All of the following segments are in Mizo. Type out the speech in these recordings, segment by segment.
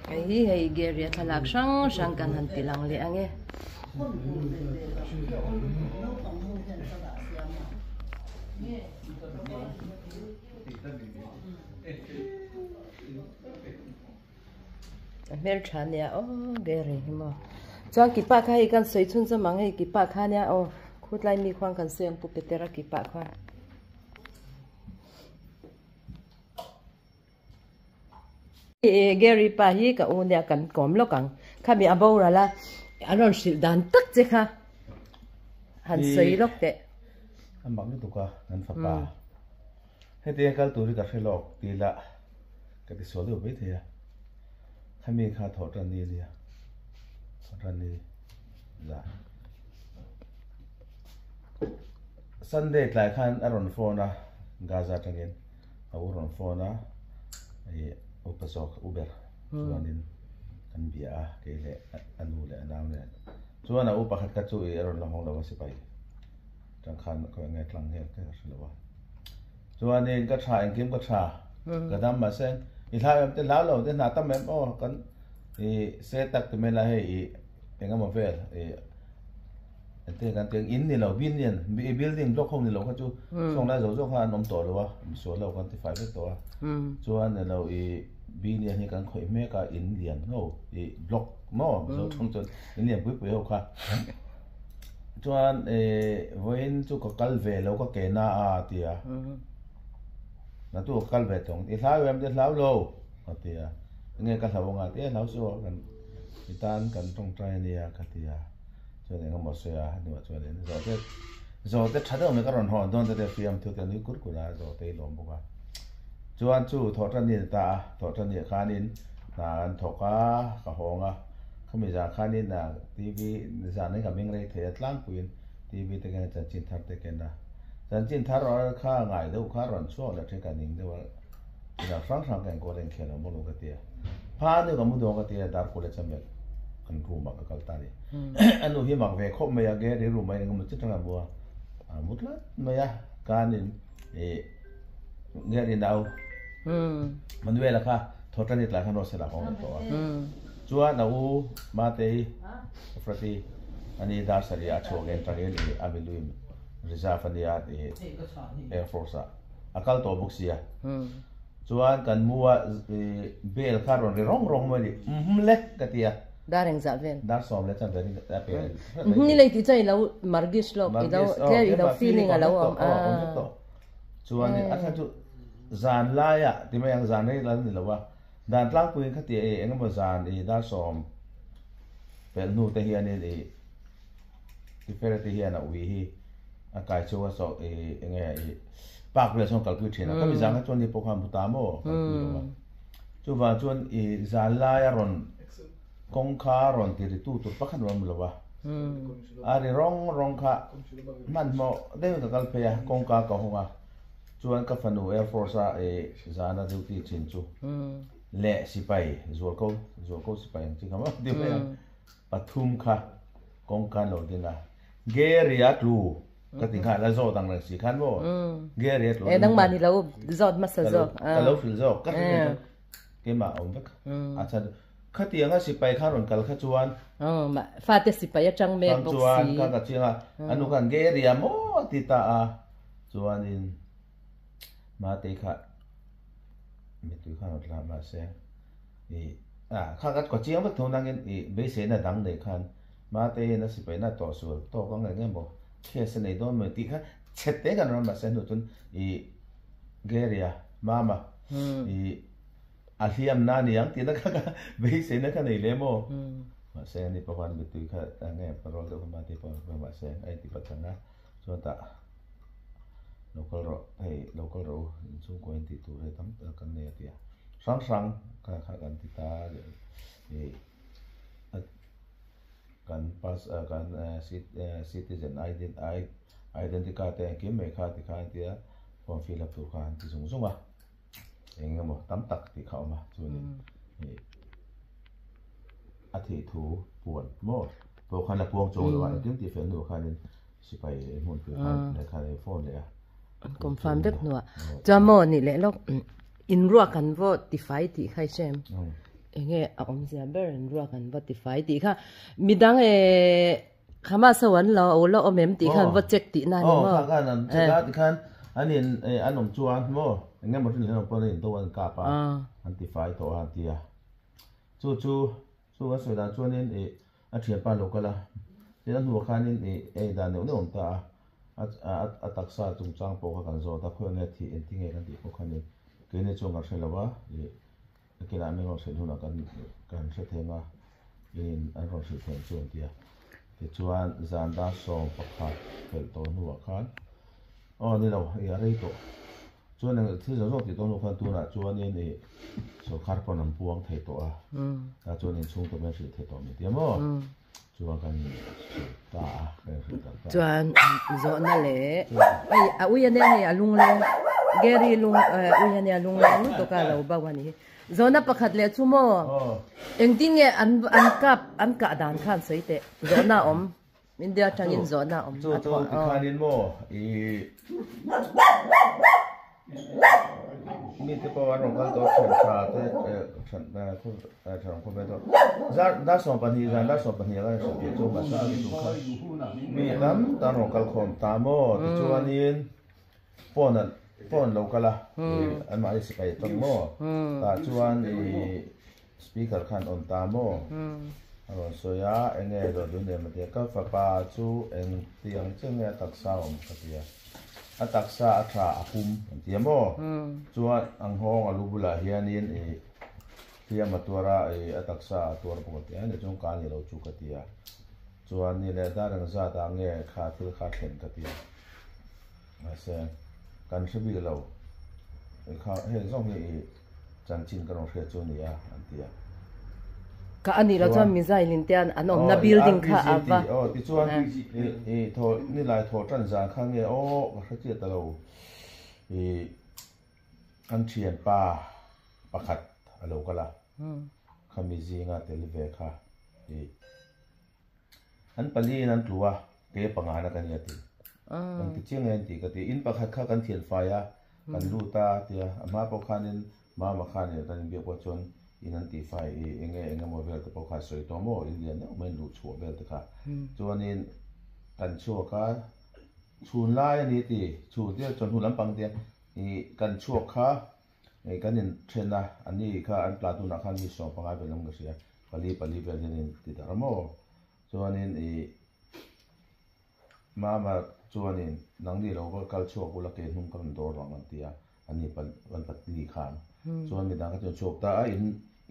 Hei hi hei Gary a thlalak hrang hrang kan han ti lang leh ang e. A hmeltha nia aw Gary hi maw. Chuan kipa kha hei kan sawi chhun zawm ang hei kipa kha nia aw khutlai mi khuan kan sawi ang Pu Petera kipa khuan. Gary pa hi ka u nia kan kawm lawk ang. Khami a boral a, a rawn hrilh dan tak che kha han sawi lawk teh. A mak lutuk a, kan fapa. Hetiang kal tur hi ka hre lawk ti la ka ti sual deuh maithei a. Khami kha thawh tan ni ania, thawh tan ni zan. Sunday tlai khan a rawn phone a, Gaza atangin. A u rawn phone a, ih upa zawk u ber chuanin kan bia a, kei leh a nu leh a nau nen. Chuan a u pakhat kha chu ih a rawn la hawng lo a sipai tang khan khawi nge tlang nge ka hre lo a. Chuanin ka tha engkim ka tha, ka dam mahse i hlau em te hlau lo te hna tam em aw kan ih se tak ti mai la hei ih engemaw vel ih Ente kan tih ang in ni lo binian building block ho ni lo kha chu sawng lai zawk zawk kha an awm tawh lo a misual lo kan ti fai vek tawh a chuan ni lo i binian hi kan khawih hmek a in lian ho i block maw mizo thung chuan in lian pui pui ho kha chuan e vawiin chu ka kal ve lo ka ke na a tia na tu ka kal ve tawng i hlau em te hlau lo a tia enge ka hlau anga tia hlau chu kan i tan kan tawngtai ania ka tia. Chuan eng emaw sawi a, hnuah chuan in zawhte zawhte tha deuh mai ka rawn hawn dawn te te fiam thu te nui kur kur a, zawhte i lawm bawk a. Chuan chu thawhtan ni a ni ta a, thawhtan ni ah khanin hna an thawk a, ka hawng a, khami zan khanin TV zan hi ka meng rei thei a tlangpuiin TV te kena chanchin thar te ken a, chanchin thar kha ngai deuh kha rawn chhuak leh then ka ning deuh a, Chutiang hrang hrang ka enkawl a inkhel ang bawk lo ka ti a. Pha nu ka mu dawn ka ti a, dar kul a chamel kan room ah ka kal ta a ni. A nu hi mak ve khawp mai a, Gary room ah hian engemaw chi tang a mu a, a mu tlat mai a, kanin ih Gary nau Manuel-a kha Thawhṭani tlai khan Rosella a hawng leh tawh a. Chuan a u Matei Efrati ani dar sarih ah a chhuak en tangin ih a miluim reserve a nia ih Air Force ah. A kal tawh bawk sia. Chuan kan mu a bell kha rawn ri rawng rawng mai a ni. Umm le ka ti a. Dar engzah vel? Dar 10 leh chan vel a pe. Umm ni lei tih chuan i lo margish lawk, i lo tlem i lo feeling a lo awm a. Chuan a thla chu zan laiah ti mai ang zan rei lal ni lo a. Dan tlangpuiin kha ti a eng emaw zan i dar 10 pelh hnu te hianin i Tifereti hian a ui hi a kai chhung a sawh i enge i park vel sawn kalpui thin a, khami zan kha chuan ni pawh khan hmu ta maw kalpui lo a. Chuvang chuan i zan laia rawn kawngka rawn ti ri tu tur pakhat rawn hmu lo a, a ri rawng rawng kha hmanhmawh deuhin ka kal phei a, kawngka ka hawng a, chuan ka fanu Air Force a i zana duty thin chu leh sipai zualko zualko sipai ang chi kha maw ti mai ang. Pathum kha kawngka an lo ding a, Gary a tlu ka ti nghal a zawt ang reng si khan maw Gary a tlu E nangmah ni lo zawt hmasa zawk ka lo hrilh zawk ka hrilh chuan keimah a awm vek a chhan khatiang a sipai kha rawn kal kha chuan fate sipai atang mek bawk si chuan kha ka chiang a anu khan Gary a maw a ti ta a chuanin Matei kha mittui khan rawn tla mahse I ah kha ka kaw chiang vek tho nangin i beiseina dang nei khan Mate hian a sipaina tawh sual tawk ang eng emaw case a nei dawn mai tih kha chhe te kan rawn mahse hnu chuan i Gary-a mama i a hliam na ni ang tihna kha ka beiseina kha nei lem aw mahse ani pawh khan mittui kha eng nge parawl deuh kha Mate pawh mahse a inti pachang a chuan tah Lo kal rawh, hei lo kal rawh u, inchhungkaw in tih tur hei tam tak kan nei a ti a. Hrang hrang kha kha kan ti ta ih kan pass kan citizen identity card te engkim mai kha ti kha an ti a, form fill up tur kha an ti zung zung a, eng emaw tam tak tih kha a awm a chuanin ih a thih thu puan maw pawh khan a puang chuang lo a engkim tih fel hnuah khanin Sipai hmun pui khan lehkha leh phone leh a. An confirm vek hnuah. Chuan maw nih leh lawk in ruak an vaw tifai tih kha i hre em? Enge a awmzia ber an ruak an va tifai tih kha midang eh Hamas ho an lo la awm em tih kha an va check tih na ni maw? Aw kha khan an check a tikhan an in eh an awm chuan maw enge maw rin an awm pawn an in do an kap a an tifai tawh a an ti a chu chu chu kan sawi dan chuanin ih a thianpa lo kal a tin a hnuah khanin ih ei dan neuh neuh a awm ta a a taksa chungchang pawh kha kan zawt a khawiah nge thih engtin nge kan tih pawh khanin keini chuan kan hre lo a ih Nakinah min rawn hrilh hunah kan kan hre theng a, in an rawn hrilh theng chu an ti a. Tichuan zan dar 11 pelh tawh hnuah khan, aw ni lo, ih a rei tawh. Chuan eng thil zawng zawng tih tawh hnu khan tunah chuanin ih sawrkar pawn an puang thei tawh a, tah chuan inchhung tawp hian hrilh thei tawh min ti a maw? Chuan kan hrilh ta a, kan hrilh tak ta a. Chuan zawhna leh hei a ui ania hei a lungleng Gary lung ui ania lungleng lutuk a lo bo a ni hi. Zawhna pakhat leh chu maw engtin nge an an kap an kah dan khan sawi teh zawhna a awm India atangin zawhna a awm Chu chu tikhanin maw i Mi te pawh an rawn kal tawh thian tha te tha rawn khawp ve tawh. Zar dar 12 zan dar 12 a kan hrilh piah chu mahse a tum kha mi tam tak an rawn kal khawm ta maw tichuanin phone an phone lo kal a anmahni sipai tawk maw tah chuan ih speaker khan awm ta maw a rawn sawi a enge dawt dun em a ti a ka fapa chu engtiang chiah nge a taksa awm ka ti a. A taksa a tha a pum an ti a maw? Chuan ang nghawng a lu bulah hianin ih hliam a tuar a, ih a taksa a tuar bawk a ti a, ni chuan ka ni lo chu ka ti a. Chuan ni leh dar engzat ah nge kha thil kha thlen ka ti a. Mahse kan hre bik lo, ih kha heng zawng hi ih Chanchin ka rawn hriat chu a ni a, an ti a. Ka a nih loh chuan missile in te an awmna building kha a va. Aw tichuan i thaw nilai thaw tan zan kha nge aw ka hre chiah ta lo i an thianpa pakhat a lo kal a, khami zinga tel ve kha i An paliin an tlu a, kei a pangana ka nia ti. Kan ti chiang e an ti ka ti. In pakhat kha kan thian fai a, kan lut a tia. A hma pawh khanin mama khan kan inbiak pawh chuan in an tih fai i enge eng emaw vel te pawh kha a sawi tawh maw, in lian deuh mai luh chhuah vel te kha. Chuanin kan chhuak a, chhun lai a ni ti, chhun tia chawhnu lampang tia i kan chhuak kha kan inthen a, ani kha an platoon ah khan mi 15 vel awm ka hria. Pali pali vel hian in ti darh a maw? Chuanin ih Mama chuanin nangni lo va kal chhuak ula ke hnung ka rawn dawr ang an ti a, ani an patli khan. Chuan midang kha chuan chhuak ta a, in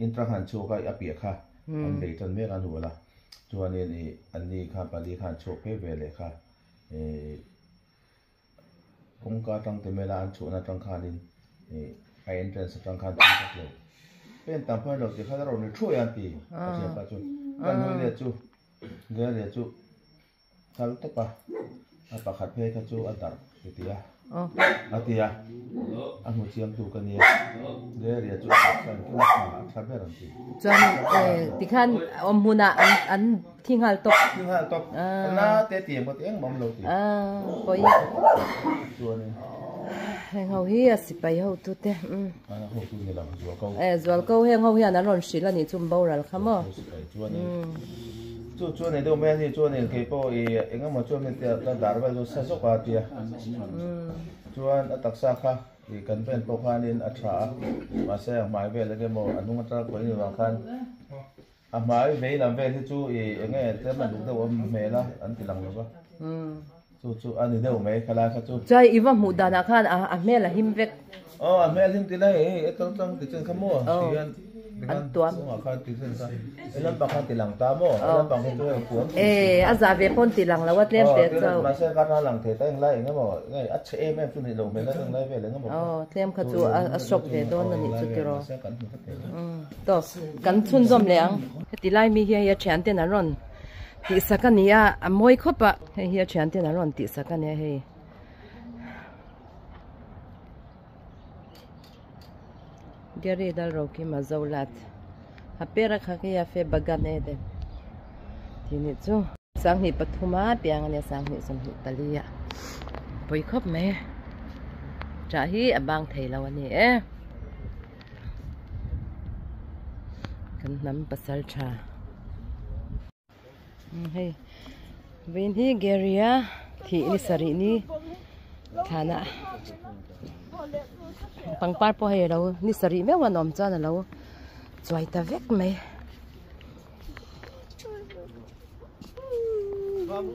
in tang han chhuak a, a piah kha an bei tan mek a an hual a. Chuanin ih anni khan pali khan chhuak phei ve leh kha ih Kawngka atang te mela an chhuahna atang khanin ih a entrance atang khan thil vak lo pen tam pawh a ni lo tih khan a rawn ri thuai a an ti a thianpa chu kan hawi leh chu Gary chu kal tawp a a pakhat phei kha chu a darh ti ti a a ti a a hmu chiang tu ka nia Gary chu a taksa engkim a tha a tha ber an ti. Chuan tikhan awm hmunah an an Thi nghal tawp. Thi nghal tawp. Na te tiang pawh ti engmah awm lo ti. Pawi. Chuanin. Heng ho hi a sipai ho tu te. A ho tu ni lo zual ko. Eh zual ko heng ho hian an rawn hrilh a nih chu boral kha maw. Sipai chuanin. Chu chuan ei deuh mai a ni chuanin kei pawh i engemaw chuan heti a ka dar vel chu sa zawk a tia. Chuan a taksa kha i kan ven pawh khanin a tha a mahse a hmai vel engemaw a hnung atanga khawih ni vang khan A hmai vei lam vel hi chu i enge tlem a duk deuh awm hmel a an ti lang lo va, chu chu a ni deuh mai khalai kha chu. Chuai i va hmuh danah khan a hmel a him vek. Aw a hmel him ti lai hei e tang tang ti chen kha maw ti hian an tuam chungah khan ti chen kha he lampang khan ti lang ta maw he lampang kha chu hei puam e a zah ve pawn ti lang lo a tlem te chu mahse ka ra lang thei ta englai eng emaw nge a chhe em em chu nih loh hmel a englai vel eng emaw aw tlem kha chu a shock ve dawn a nih chu tiraw. Tawp, kan chhunzawm leh ang. Heti lai mi hi hei a thian ten an rawn tih sak a ni a, a mawi khawp a, hei hi a thian ten an rawn tih sak a nia hei. Gary dal ro ki ma zo lat. Ha pera kha ki ya fe bagan e den. Ti ni chu. 2003 a piang a nia 2024 a. Pawi khawp mai. Tah hi a bang thei lo a ni e. Kan hnam pasal tha. Hei vawiin hi Gary a thih ni sarih ni thlanah pangpar pawh hei alo ni sarih meuh an awm chuan alo chuai ta vek mai.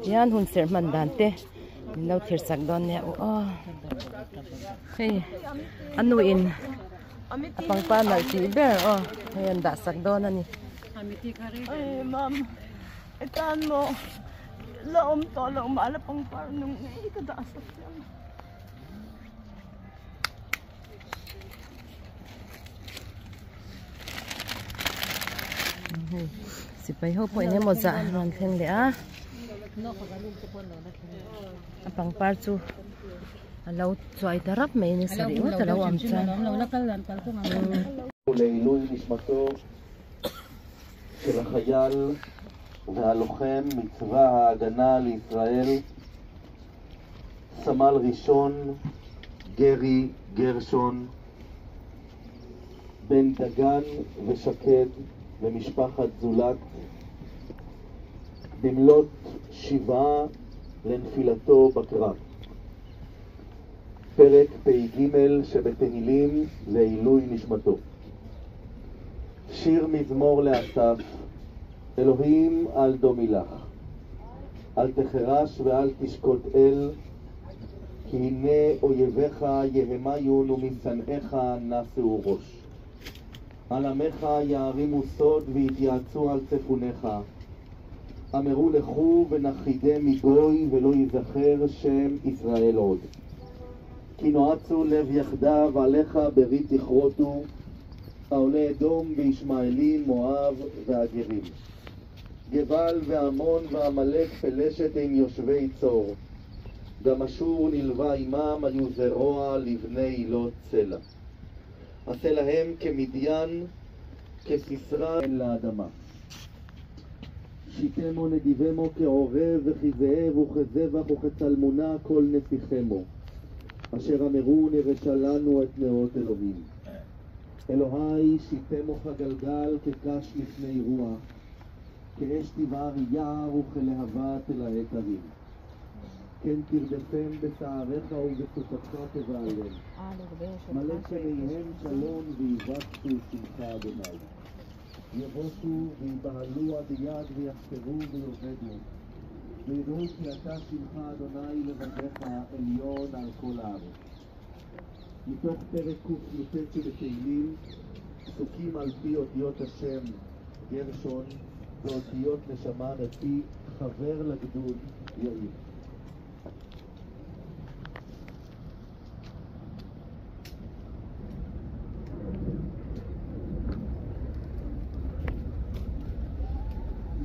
Tihian hun serh hman dan te min lo thlir sak dawn nia u aw. Hei a nu in a pangpar nalh tih ber aw hei an dah sak dawn a ni. Hei sipai ho pawh eng emaw zah an rawn thleng leh a a pangpar chu a lo chuai ta rap mai a ni sarih ngawt a lo awm chuan. של החייל והלוחם מצבא ההגנה לישראל, סמל ראשון גרי גרשון, בן דגן ושקד למשפחת זולת, במלאת שבעה לנפילתו בקרב. פרק פ"ג שבתהילים לעילוי נשמתו. שיר מזמור לאסף, אלוהים אל דומי לך. אל תחרש ואל תשקוט אל, כי הנה אויביך יהמיון ומשנאיך נשאו ראש. על עמך יערימו סוד ויתייעצו על צפוניך. אמרו לכו ונכחידם מגוי ולא ייזכר שם ישראל עוד. כי נועצו לב יחדיו עליך ברית יכרותו, העולה אדום וישמעאלים, מואב והגרים. גבל ועמון ועמלק פלשת עם יושבי צור. גם אשור נלווה עמם, היו זרוע לבני לוט סלע. עשה להם כמדיין, כסיסרא לאדמה. שיתמו נדיבמו כעורב וכזאב וכזבח וכצלמונה כל נסיכמו. אשר אמרו נרשע לנו את נאות אלוהים. אלוהי שיתמו כגלגל כקש לפני רוח, כאש תבער יער וכלהבה תלהט הרים. כן תרדפם בסעריך ובסופתך תבהלם. מלא שמיהם שלום ויבצו שמך אדוני. יבושו ויבהלו עד יד ויחפרו ויאבדו. וידעו כי אתה שמך אדוני לבדך עליון על כל הארץ. מתוך פרק קי"ט שבתהילים, פסוקים על פי אותיות השם גרשון ואותיות נשמה מפי חבר לגדוד יאיר.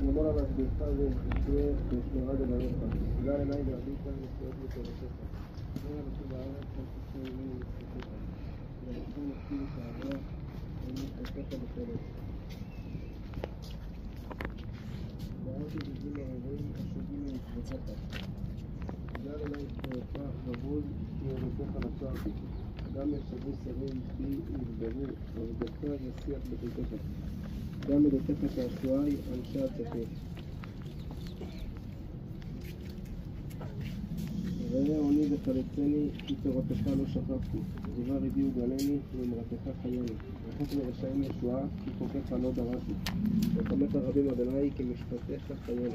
גמול על עבדך ואחיה בשמירה דבריך. גל עיני ואביטה נשואות בתורתך. תן אנוכי בארץ אל תצא ממני מצוותיך. ואנוכי נפשי בשערה אל משפטיך בחלק. ואהבתי בגבול ארורים השוגים ממצוותיך. גל עיני תורתך בבוז כי עדותיך נצרתי. גם ישבו שרים בי ידברו עבדך ישיח בביתך. גם עדותיך שעשועי אנשי עצתי. ראה עוני וחלצני, כי תורתך לא שכחתי. דבר ריבי וגלני, ואמרתך חייני. רחוק מרשעים ישועה, כי חוקיך לא דרשתי. רחמך רבים אדוני, כי משפטיך חייני.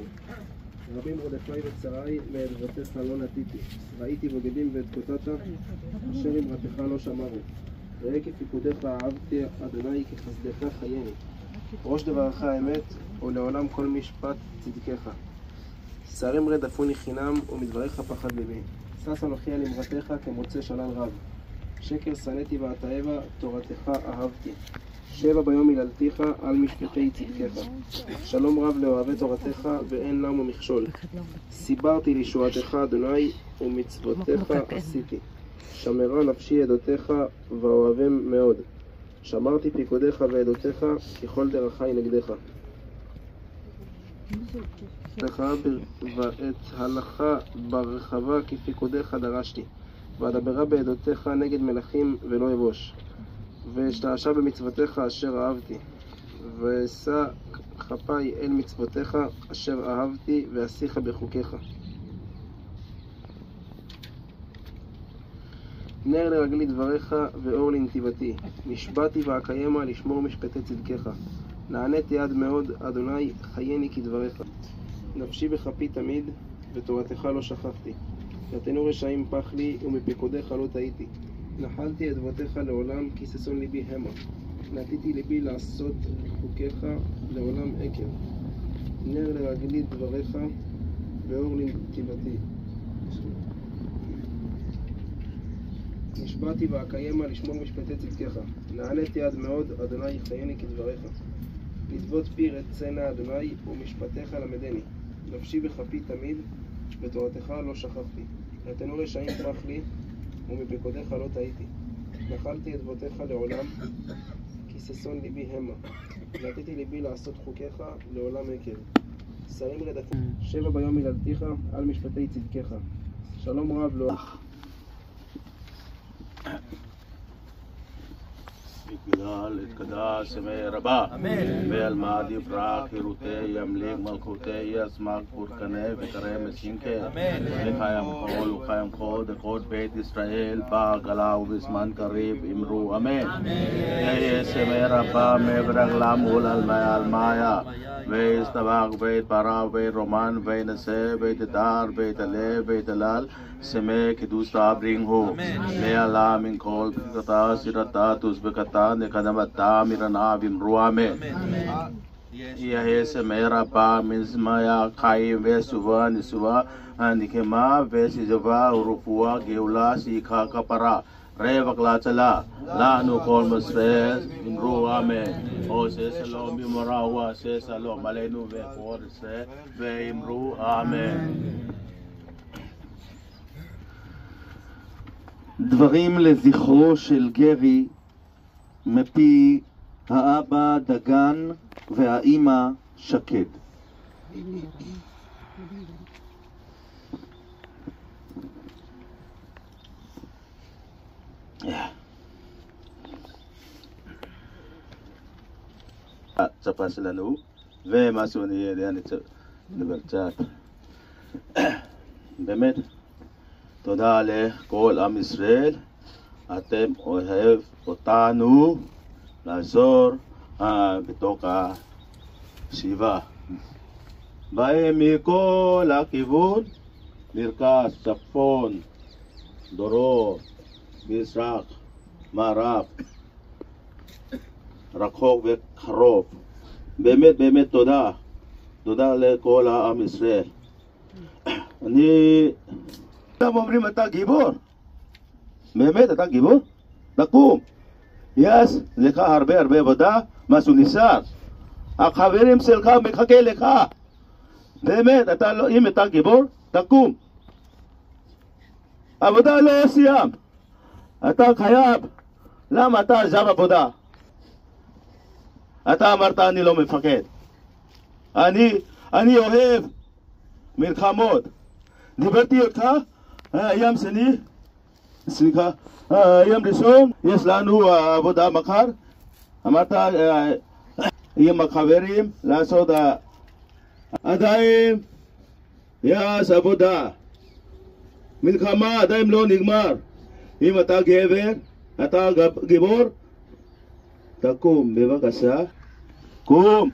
רבים רודפי וצרי, ועדותיך לא נטיתי. ראיתי בוגדים ואת קוטטה, אשר אמרתך לא שמרו. ראה כפיקודיך אהבתי אדוני, כחסדך חייני. ראש דברך אמת, ולעולם כל משפט צדקך. שרים רדפוני חינם, ומדבריך פחד ליבי. שש אנוכי על אמרתך כמוצא שלל רב. שקר שנאתי ואתאבה, תורתך אהבתי. שבע ביום היללתיך, על משפטי צדקך. שלום רב לאוהבי תורתך, ואין למו מכשול. סיברתי לישועתך, אדוני, ומצוותיך עשיתי. שמרה נפשי עדותיך, ואוהבם מאוד. שמרתי פיקודיך ועדותיך, ככל דרכי נגדך. ואת הלכה ברחבה כפיקודיך דרשתי. ואדברה בעדותיך נגד מלכים ולא אבוש. ואשתעשע במצוותיך אשר אהבתי. ואשא כפי אל מצוותיך אשר אהבתי ואשיחה בחוקיך. נר לרגלי דבריך ואור לנתיבתי. נשבעתי ואקיימה לשמור משפטי צדקך. נעניתי עד מאוד, אדוני, חייני כדבריך. נפשי בכפי תמיד, ותורתך לא שכחתי. נתנו רשעים פח לי, ומפקודיך לא טעיתי. נחלתי אדבתך לעולם, כי ששון ליבי המה. נטיתי ליבי לעשות חוקיך לעולם עקב. נר לרגלי דבריך, ואור לנתיבתי. נשבעתי ואקיימה לשמור משפטי צדקך. נעניתי עד מאוד, אדוני חייני כדבריך. נדבות פי רצנה אדוני, ומשפטיך למדני. נפשי בכפי תמיד, ותורתך לא שכחתי. נתנו רשעים פח לי, ומפקודיך לא טעיתי. נחלתי אדבותיך לעולם, כי ששון ליבי המה. נתתי ליבי לעשות חוקיך לעולם עקב. שרים רדפו, שבע ביום היללתיך, על משפטי צדקך. שלום רב לא... יגדל יתקדש שמי רבה ועל יפרח חירותי ימליך מלכותי ישמח פורקנה וקרא משינקה וקיים כל וקיים כל דקות בית ישראל בעגלה ובזמן קריב אמרו אמן. יהיה שמי רבה מברך מול על מאיה ויסתבך ויתפרע וירומן וינשא ויתדר ויתעלה ויתלל שמי קידוש רב מעלה מן כל ברכתה שירתה תושבקתה נקדמתה מרנה ואמרו אמן. יהא שמי רבה מזמיה חיים וסובה נסובה נקמה וסיזבה ורפואה גאולה שיחה כפרה רווח להצלה לנו כל ישראל אמרו אמן. עושה שלום במורה ועשה שלום עלינו וכל ישראל ואמרו אמן. דברים לזכרו של גרי מפי האבא דגן והאימא שקד. הצפה שלנו ומשהו אני יודע, אני לדבר קצת. באמת תודה לכל עם ישראל, אתם אוהב אותנו לעזור בתוך השיבה. באים מכל הכיוון, מרכז, צפון, דרום, מזרח, מערב, רחוק וקרוב. באמת באמת תודה, תודה לכל העם ישראל. אני... כולם אומרים אתה גיבור, באמת אתה גיבור? תקום, יש לך הרבה הרבה עבודה, משהו נשאר, החברים שלך מחכה לך, באמת, אתה לא, אם אתה גיבור, תקום, עבודה לא סיים, אתה חייב, למה אתה עזב עבודה? אתה אמרת אני לא מפחד, אני אוהב מלחמות, דיברתי אותך, יום שני, סליחה, יום ראשון, יש לנו עבודה מחר, אמרת עם החברים לעשות, עדיין יש עבודה, מלחמה עדיין לא נגמר, אם אתה גבר, אתה גיבור, תקום בבקשה, קום.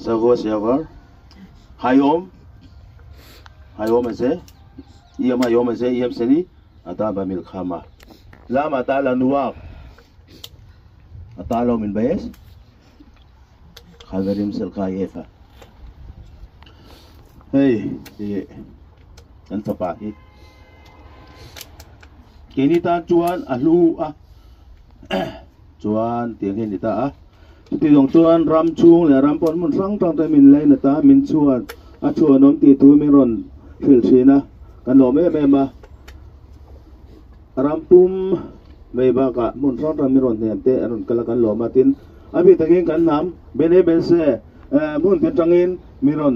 שבוע שעבר, היום, היום הזה, יום היום הזה, יום שני, אתה במלחמה. למה אתה לנוער? אתה לא מתבייש? חברים שלך יפה. היי, anh phải cái này ta chuan à lu à chuan tiếng hiện ta à thì dòng chuan ram chuông là ram pon mun sang trong tay mình lên là ta mình chuan à chuan nó thì tôi mình rồi khử xí na cần lò mẹ mẹ mà ram pum mày ba cả mun sang trong mình rồi nè tê rồi cái là cần lò mà tin à bị thằng cái nam bên ấy bên xe mun tiền trăng in mình rồi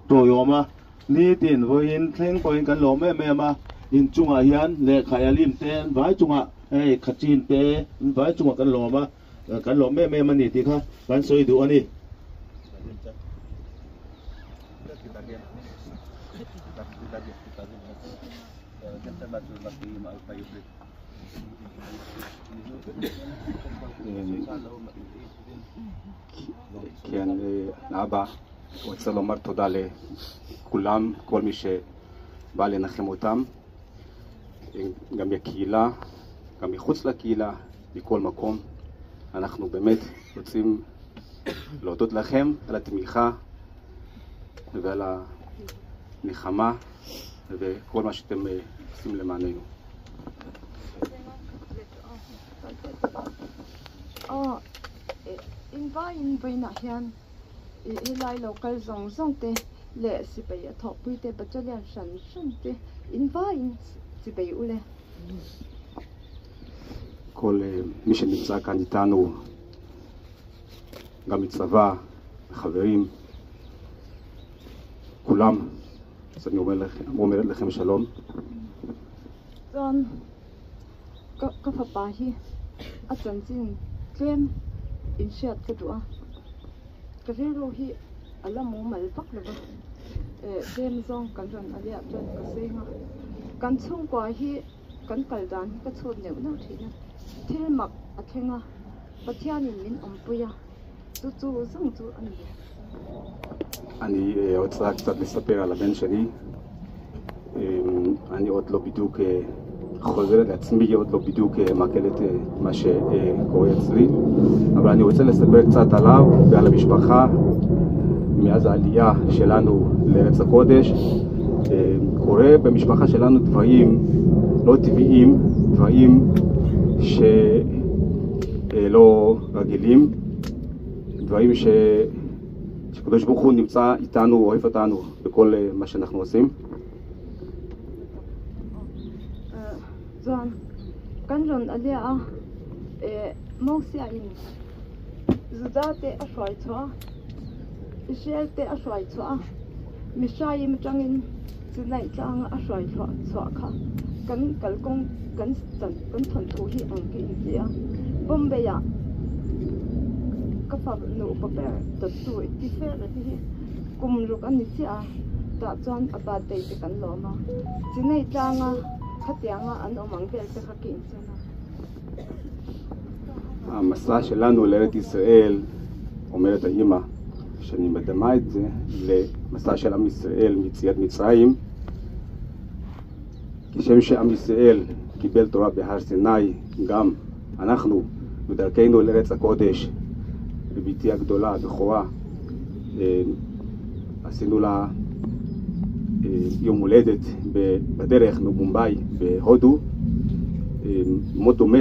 trồi mà ni tiền với in theng point kan lo me me ma In chungah hian leh Khayalim te an vai chungah hei Kachin te an vai chungah kan lawm a, kan lawm em em a ni tih kha kan sawi duh a ni. כן, לאבא, רוצה לומר תודה לכולם, כל מי שבא לנחם אותם, גם מהקהילה, גם מחוץ לקהילה, מכל מקום. אנחנו באמת רוצים להודות לכם על התמיכה ועל הנחמה וכל מה שאתם עושים למעננו. Aw in vaiin vawiinah hian ih helai lo kal zawng zawng te leh sipai a thawhpui te battalion hran hran te in vaiin chibai u le. כל מי שנמצא כאן איתנו, גם מצבא, חברים, כולם, אז אני אומר לכם, אומרת לכם שלום. Chuan ka ka fapa hi a chanchin tlem inhriat ka duh a, ka rilru hi a la mumal vak lo va, eh tlem zawng kan rawn a liah chuan ka seng a, kan chhungkua hi kan kal dan hi ka chhut neuh neuh thin a, thil mak a thleng a, Pathianin min awmpui a, chu chu zawng chu a ni. אני רוצה קצת לספר על הבן שלי. אני עוד לא בדיוק חוזרת לעצמי, עוד לא בדיוק מעכלת מה שקורה אצלי, אבל אני רוצה לספר קצת עליו ועל המשפחה מאז העלייה שלנו לארץ הקודש. קורה במשפחה שלנו דברים לא טבעיים, דברים שלא רגילים, דברים ש... שקדוש ברוך הוא נמצא איתנו, אוהב אותנו בכל מה שאנחנו עושים. Chuan kan rawn a lia a, eh Mosia in Juda te a hruai chhuah a, Israel te a hruai chhuah a, Mithraim atangin Sinai tlanga a hruai chhuah chhuah kha kan kalkawng kan chan kan thawnthu hi ang ki inti a, Bombay ah ka fa nupa ber dawttu i ti fel a ti hi kum ruk a ni chiah a, tah chuan a birthday te kan lawm a, Sinai tlanga khatianga an awm ang vel te kha ki inchen a. המסע שלנו לארץ ישראל, אומרת האימא, שאני מדמה את זה למסע של עם ישראל מיציאת מצרים. כשם שעם ישראל קיבל תורה בהר סיני, גם אנחנו בדרכנו לארץ הקודש, בבתי הגדולה, הבכורה, עשינו לה יום הולדת בדרך ממומביי בהודו, מאוד דומה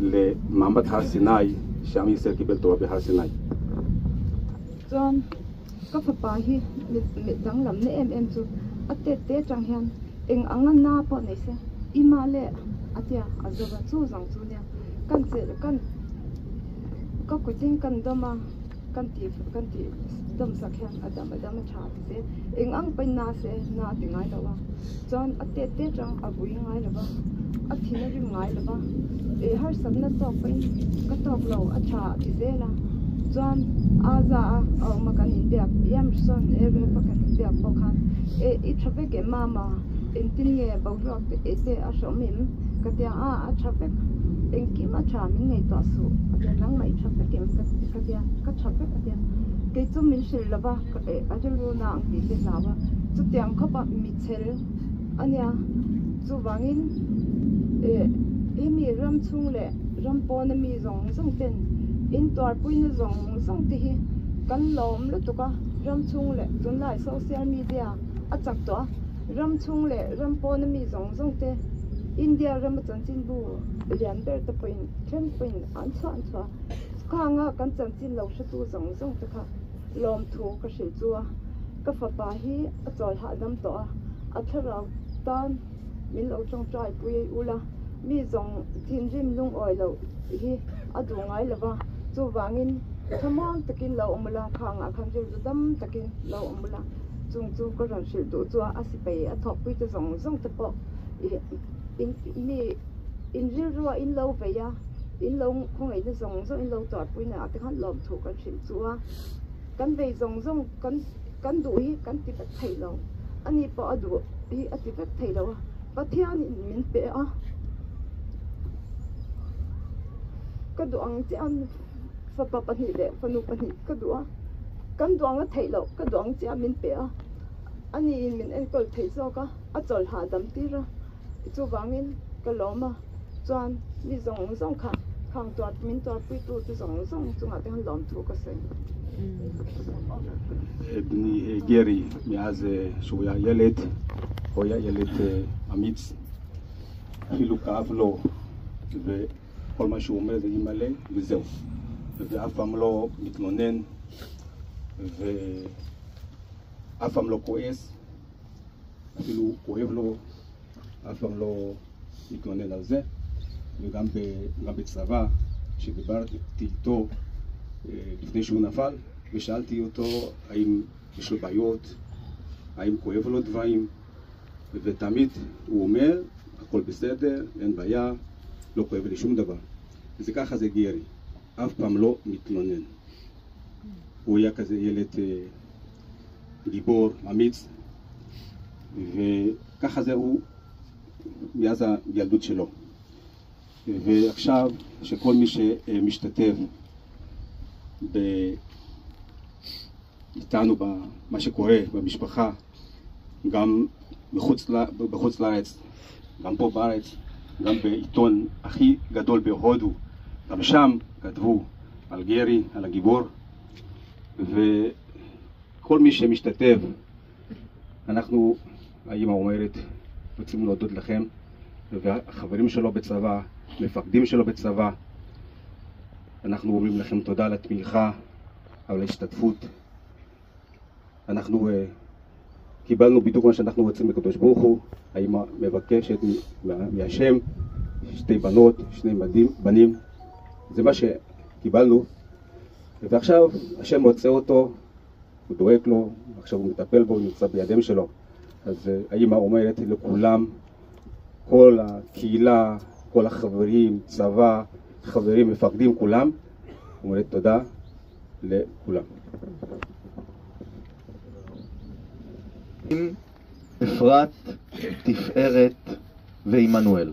למעמד הר סיני, שעם ישראל קיבל תורה בהר סיני. Chuan ka fapa hi mit danglamna em em chu a tet te atang hian eng anga na pawh nei se ima leh a tia a zawra chu zawng chu nia kan chelh kan ka kutin kan dawm a kan tih kan tih dawm sak hian a dam a dam a tha ti se eng ang pawn na se na a ti ngai lo a chuan a tet te atang a vui ngai lo va a thin a rim ngai lo va ih harsatna tawk pawhin ka tawk lo a tha a ti zel a chuan a za a a awm a kan inbiak yam sawn e rep a kan inbiak pawh khan eh i tha vek em mama engtin nge boruak te eh te a hrawm em ka tia a a tha vek engkim a tha min ngaihtuah suh a tia nangmah i tha vek em ka tia ka tha vek a tia kei chu min hrilh lova eh a rilru na ang tih te hlau a chutiang khawp a michel a nia chuvangin eh hemi ram chhung leh ram pawna mi zawng zawng ten in tuarpuina zawng zawng te hi kan lawm lutuk a ram chhung leh tunlai social media a chak tawh a ram chhung leh ram pawna mi zawng zawng te India rama chanchinbu lian ber te pawhin then pawhin an chhuah an chhuah a khanga kan chanchin lo hretu zawng zawng te kha lawmthu ka hrilh chu a ka fapa hi a chawl hahdam tawh a a thlarau tan min lo tawngtai pui ula mi zawng thinrim lungawi loh hi a duh ngai lo va chuvangin thlamuang takin lo awm ula khangah khan rilru dam takin lo awm ula chung chu ka rawn hrilh duh chu a sipai a thawkpui te zawng zawng te pawh. Ih in mi in rilrua in lo vei a, in lo khawngaihna zawng zawng in lo tuarpui na ah te khan lawmthu kan hrilh chu a. Kan vei zawng zawng kan kan duh hi kan ti vek thei lo. Ani pawh a duh hi a ti vek thei lo a, Pathianin min pe a. Ka duh ang chiah a fapa pahnih leh fanu pahnih ka duh a, kan duh ang a theih loh ka duh ang chiah a min pe a, ani in min enkawl theih zawk a, a chawl hahdam tir a, chuvangin ka lawm a, chuan mi zawng zawng kha khang tuar min tuarpui tu te zawng zawng chungah te khan lawmthu ka sawi. בני גרי מאז שהוא היה ילד, הוא היה ילד אמיץ, אפילו כאב לו וכל מה שהוא אומר זה אימא'לה וזהו, ואף פעם לא מתלונן ואף פעם לא כועס, אפילו כואב לו, אף פעם לא מתלונן על זה, וגם בצבא, כשדיברתי איתו לפני שהוא נפל, ושאלתי אותו האם יש לו בעיות, האם כואב לו דברים, ותמיד הוא אומר, הכל בסדר, אין בעיה, לא כואב לי שום דבר. וזה ככה זה גרי, אף פעם לא מתלונן. הוא היה כזה ילד גיבור, אמיץ, וככה זה הוא מאז הילדות שלו. ועכשיו, שכל מי שמשתתף איתנו במה שקורה במשפחה, גם בחוץ לארץ, גם פה בארץ, גם בעיתון הכי גדול בהודו, גם שם כתבו על גרי, על הגיבור, וכל מי שמשתתף, אנחנו, האמא אומרת, רוצים להודות לכם, והחברים שלו בצבא, מפקדים שלו בצבא, אנחנו אומרים לכם תודה על התמיכה, על ההשתתפות. אנחנו קיבלנו בדיוק מה שאנחנו רוצים מקדוש ברוך הוא. האמא מבקשת מהשם שתי בנות, שני בנים, זה מה שקיבלנו. ועכשיו השם רוצה אותו, הוא דואג לו, עכשיו הוא מטפל בו, הוא נמצא בידיים שלו. אז האמא אומרת לכולם, כל הקהילה, כל החברים, צבא, חברים, מפקדים, כולם, אומרת תודה לכולם. אפרת, תפארת ועמנואל.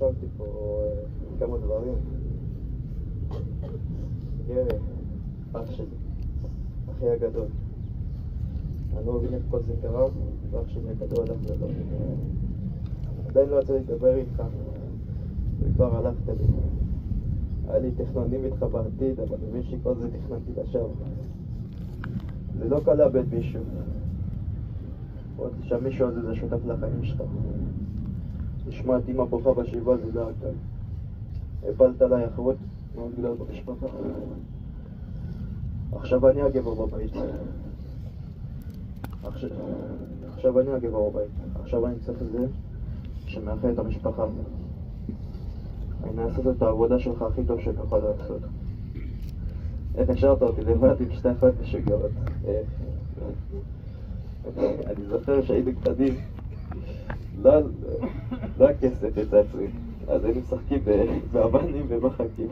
רשמתי פה כמה דברים. גרי, אח שלי, אחי הגדול. אני לא מבין איך כל זה קרה, ואח שלי הגדול הלך גדול. עדיין לא יצא לי לדבר איתך, וכבר הלכת לי. היה לי תכנונים איתך בעתיד, אבל אני מבין שכל זה תכננתי לשווא. זה לא קל לאבד מישהו. עוד שהמישהו הזה זה שותף לחיים שלך. לשמוע את אמא בוכה בשבעה זה לא היה קל. הפלת עליי אחריות מאוד גדולה במשפחה. עכשיו אני הגבר בבית. עכשיו אני הגבר בבית. עכשיו אני צריך זה שמאחד את המשפחה. אני אעשה את העבודה שלך הכי טוב שאני יכול לעשות. איך השארת אותי לבד עם שתי אחיות משוגעות? איך? אני זוכר שהיינו קטנים. לא הכסף יצא צריך, אז היינו משחקים באבנים ובחקים.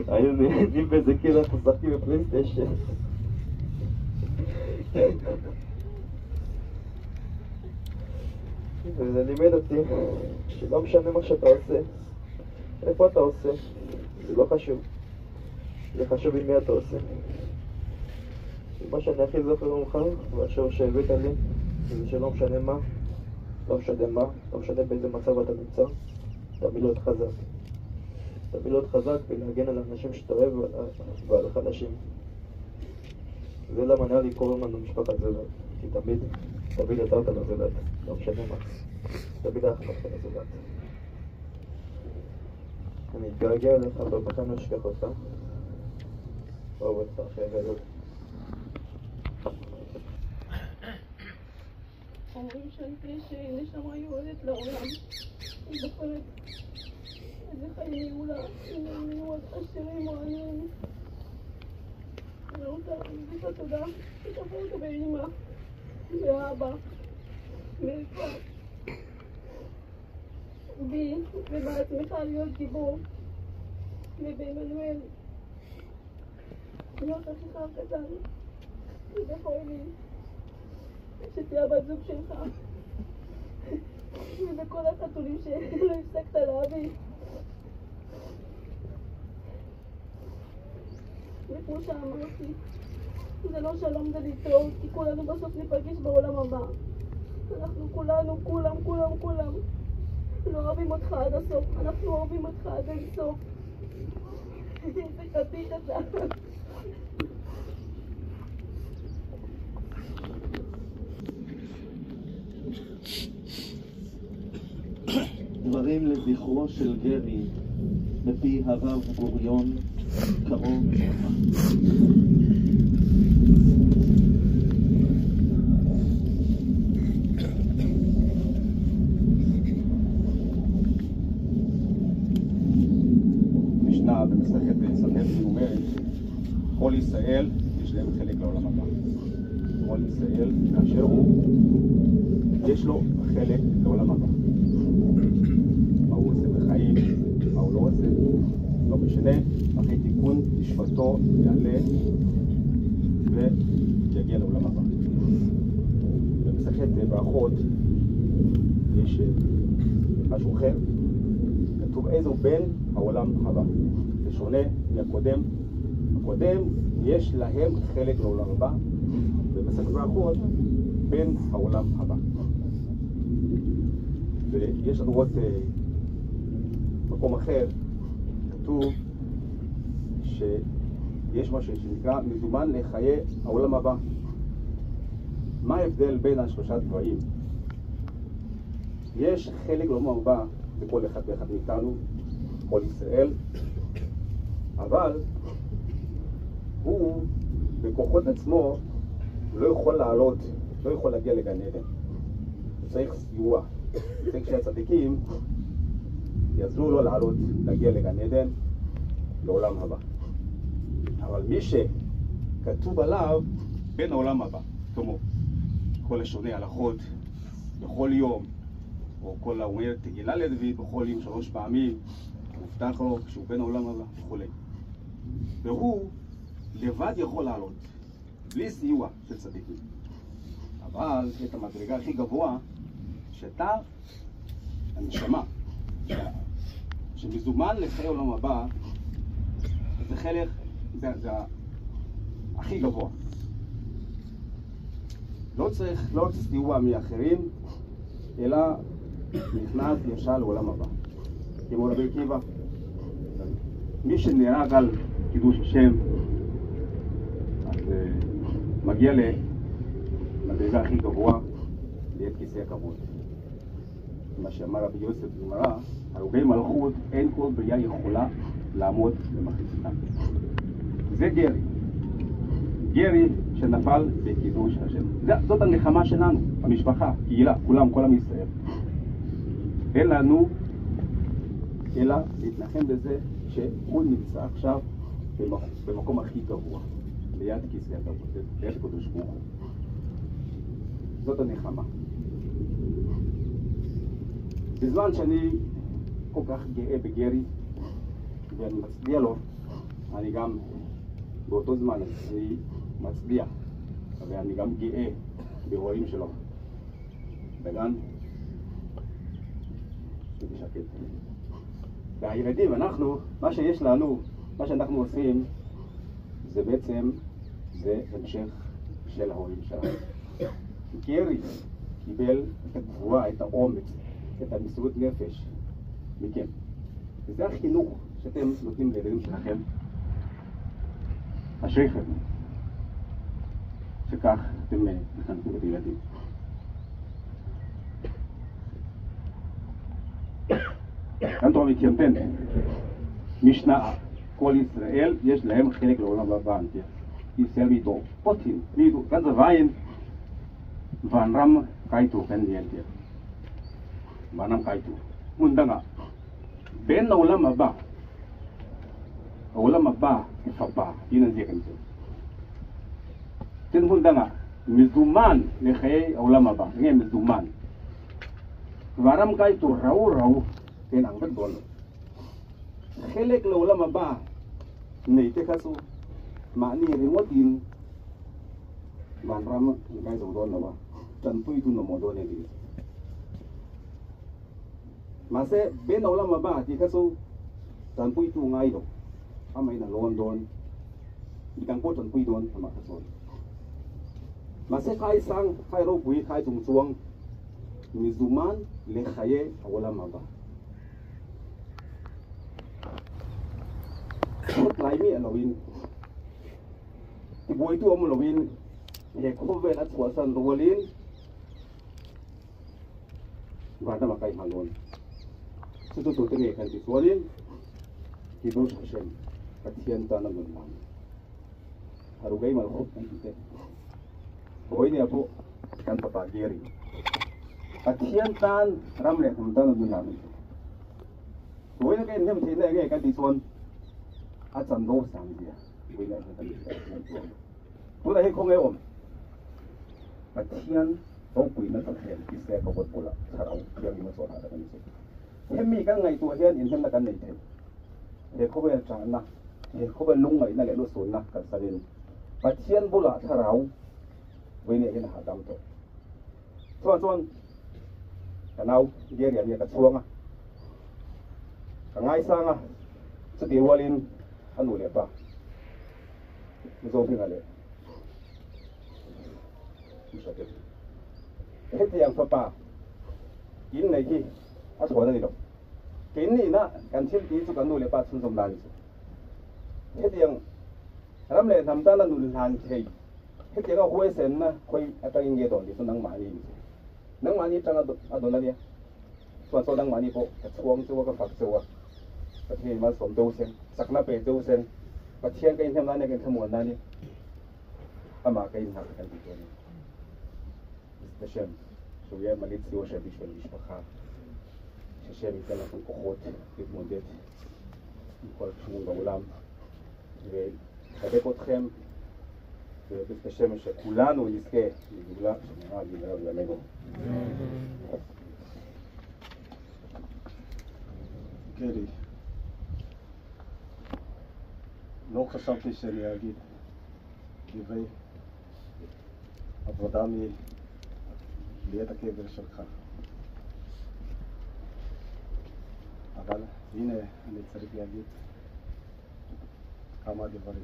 היינו נהנים בזה כאילו אנחנו משחקים בפלייסטיישן. וזה לימד אותי שלא משנה מה שאתה עושה, איפה אתה עושה, זה לא חשוב. זה חשוב עם מי אתה עושה. ומה שאני הכי זוכר ממך, והשיעור שהבאת לי, זה שלא משנה מה, לא משנה מה, לא משנה באיזה מצב אתה נמצא, תמיד להיות חזק. תמיד להיות חזק ולהגן על האנשים שאתה אוהב ועל החלשים. זה למה נראה לי קוראים לנו משפחת זולת, כי תמיד, תמיד עזרת לזולת, לא משנה מה. תמיד היה אכפת לך לזולת. אני אתגעגע אליך ובכלל לא אשכח אותך. אוהב אותך אחי הגדול. אומרים שלפני שנשמה יורדת לעולם, היא בוחרת איזה חיים יהיו לה, אם הם יהיו עשירים או עניים. אני רוצה להגיד לה תודה שבחרת באמא, באבא, באפרת, בי ובעצמך להיות גיבור, ובעמנואל להיות אחיך הקטן, ובפועלי, שתהיה הבת זוג שלך, ובכל החתולים שלא הפסקת להביא. וכמו שאמרתי, זה לא שלום זה להתראות, כי כולנו בסוף ניפגש בעולם הבא. אנחנו כולנו, כולם, כולם, כולם לא אוהבים אותך עד הסוף, אנחנו אוהבים אותך עד אינסוף. איזה חתיך אתה. דברים לזכרו של גרי, מפי הרב גוריון, קרוב משפחה. משנה במסכת סנהדרין אומרת, כל ישראל יש להם חלק לעולם הבא. כל ישראל באשר הוא, יש לו חלק לעולם הבא. מה הוא עושה בחיים, מה הוא לא עושה, לא משנה, אחרי תיקון נשמתו יעלה ויגיע לעולם הבא. במסכת ברכות יש משהו אחר, כתוב איזו בן העולם הבא. זה שונה מהקודם. הקודם יש להם חלק לעולם הבא, במסכת ברכות בן העולם הבא. ויש לנו עוד מקום אחר, כתוב שיש משהו שנקרא מזומן לחיי העולם הבא. מה ההבדל בין השלושה דברים? יש חלק לעולם הבא לכל אחד ואחד מאיתנו, כל ישראל, אבל הוא בכוחות עצמו לא יכול לעלות, לא יכול להגיע לגן עדן. הוא צריך סיוע, צריך שהצדיקים יעזרו לו לעלות, להגיע לגן עדן, לעולם הבא. אבל מי שכתוב עליו בן העולם הבא, כמו כל השונה הלכות בכל יום, או כל האומר תהילה לדוד בכל יום 3 פעמים, מובטח לו שהוא בן העולם הבא וכו'. והוא לבד יכול לעלות, בלי סיוע של צדיקים. אבל את המדרגה הכי גבוהה, שאתה, הנשמה, שמזומן לחיי העולם הבא, זה חלק, זה הכי גבוה. לא צריך, לא רק סיוע מאחרים, אלא נכנס ישר לעולם הבא. כמו רבי עקיבא, מי שנהרג על קידוש השם, אז מגיע למדרגה הכי גבוהה, ליד כיסא הכבוד. מה שאמר רבי יוסף בגמרא, הרוגי מלכות, אין כל בריאה יכולה לעמוד במחיצתם. זה גרי. גרי שנפל בקידוש השם. זאת הנחמה שלנו, המשפחה, קהילה, כולם, כל עם ישראל. אין לנו אלא להתנחם בזה שהוא נמצא עכשיו במקום הכי גבוה, ליד כיסא הכבוד, ליד הקדוש ברוך הוא. זאת הנחמה. בזמן שאני כל כך גאה בגרי ואני מצדיע לו, אני גם באותו זמן אני מצדיע ואני גם גאה בהורים שלו, דגן ושקד. והילדים, אנחנו, מה שיש לנו, מה שאנחנו עושים, זה בעצם, זה המשך של ההורים שלנו. גרי קיבל את הגבורה, את האומץ, את המסירות נפש מכם. וזה החינוך שאתם נותנים לילדים שלכם. אשריכם שכך אתם מחנכים את הילדים. Kan tawh mithiam ten Mishnah ah Kawl Israel יש להם חלק לעולם הבא an tia. Israel mi dawh pawt in mi duh kan zavaiin vanram kai tur kan ni an tia. Vanram kai tur hmun dangah Ben olam haba, olam haba i fapa tiin an ziak an chu. Tin hmun dangah Mizuman lehei olam haba, enge Mizuman? Vanram kai tur rau rau te an ang vek dawn lo. Khelek lo lama ba nei te kha chu mahni ringawtin vanram an kai zo dawn lo a, tanpui tu nawmawh dawn e tih. Mahse, Beno lama ba tih kha chu tanpuitu ngai lo, amahin a lawn dawn, midang pawh tanpui dawn amah kha chuan. Mahse, khai sang, khai ropui, khai chung chuang Mizuman leh Khaye a lama ba. Khawtlai miah loin, tibuaitu awm loin he khawvel a chhuahsan rualin Vanram a kai nghal dawn. Chu chu tute nge kan ti chuanin Kiddush Hashem, Pathian tana nun lam, Harugei Malchut kan ti te. Vawinia pawh kan fapa Gary, Pathian tan ram leh hnam tana nun lam a ni. Vawiina ka inhnem theihna enge kan tih chuan a chanvo sang zia vawiina hian kan hriat. Tunah hi khawnge awm? Pathian ropuina thuthleng Isaiah ka vawt bulah thlarau thianghlim a chawlhah tak a ni chu. Hemi kan ngaihtuah hian inhnemna kan nei thei. He khawvel chahna, he khawvel lungngaihna leh lusunna kalsanin Pathian bulah thlarau vawinia hian a hahdam tawh. Chuvang chuan ka nau Gary-a nia ka chhuang a, ka ngaisang a, chutih rualin a nu leh pa Zohminga leh Hriattir. Hetiang fapa innei hi a chhuan a ni lo. Keinnihna kan thil tih chu kan nu leh pa chhunzawm nan chu. Hetiang ram leh hnam tana nun hlan thei, hetianga huaisenna khawi atangin nge dawn tih chu nangmahni ni chu. Nangmahni atanga a dawn a nia. Chuan chaw nangmahni pawh ka chhuang cheu a, ka fak cheu a. Pathian in malsawm cheu seng, chakna pe cheu seng, Pathian ka inhnem nan nia, ka inthlamuan nan nia. Amah ka inhak kan tih chuan Hashem שהוא יהיה מליץ יושר בשביל המשפחה, שהשם ייתן לכם כוחות להתמודד עם כל הקשיים בעולם ויחבק אתכם ובעזרת השם שכולנו נזכה לגאולה שנאמרה במהרה בימינו. גרי, לא חשבתי שאני אגיד דברי עבודה מליד הקבר שלך. אבל הנה אני צריך להגיד כמה דברים.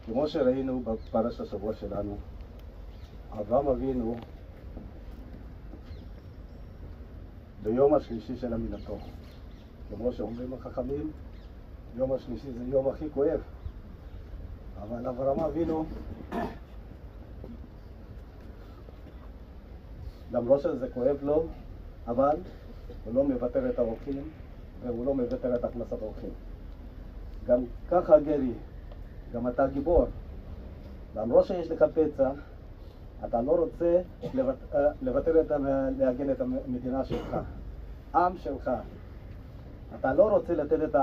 כמו שראינו בפרשת השבוע שלנו, אברהם אבינו ביום השלישי של עמילתו. כמו שאומרים החכמים, יום השלישי זה יום הכי כואב. אבל אברהם אבינו, למרות שזה כואב לו, אבל הוא לא מוותר את האורחים והוא לא מוותר את הכנסת האורחים. גם ככה גרי, גם אתה גיבור. למרות שיש לך פצע, אתה לא רוצה לוותר את, להגן את המדינה שלך, עם שלך. אתה לא רוצה לתת את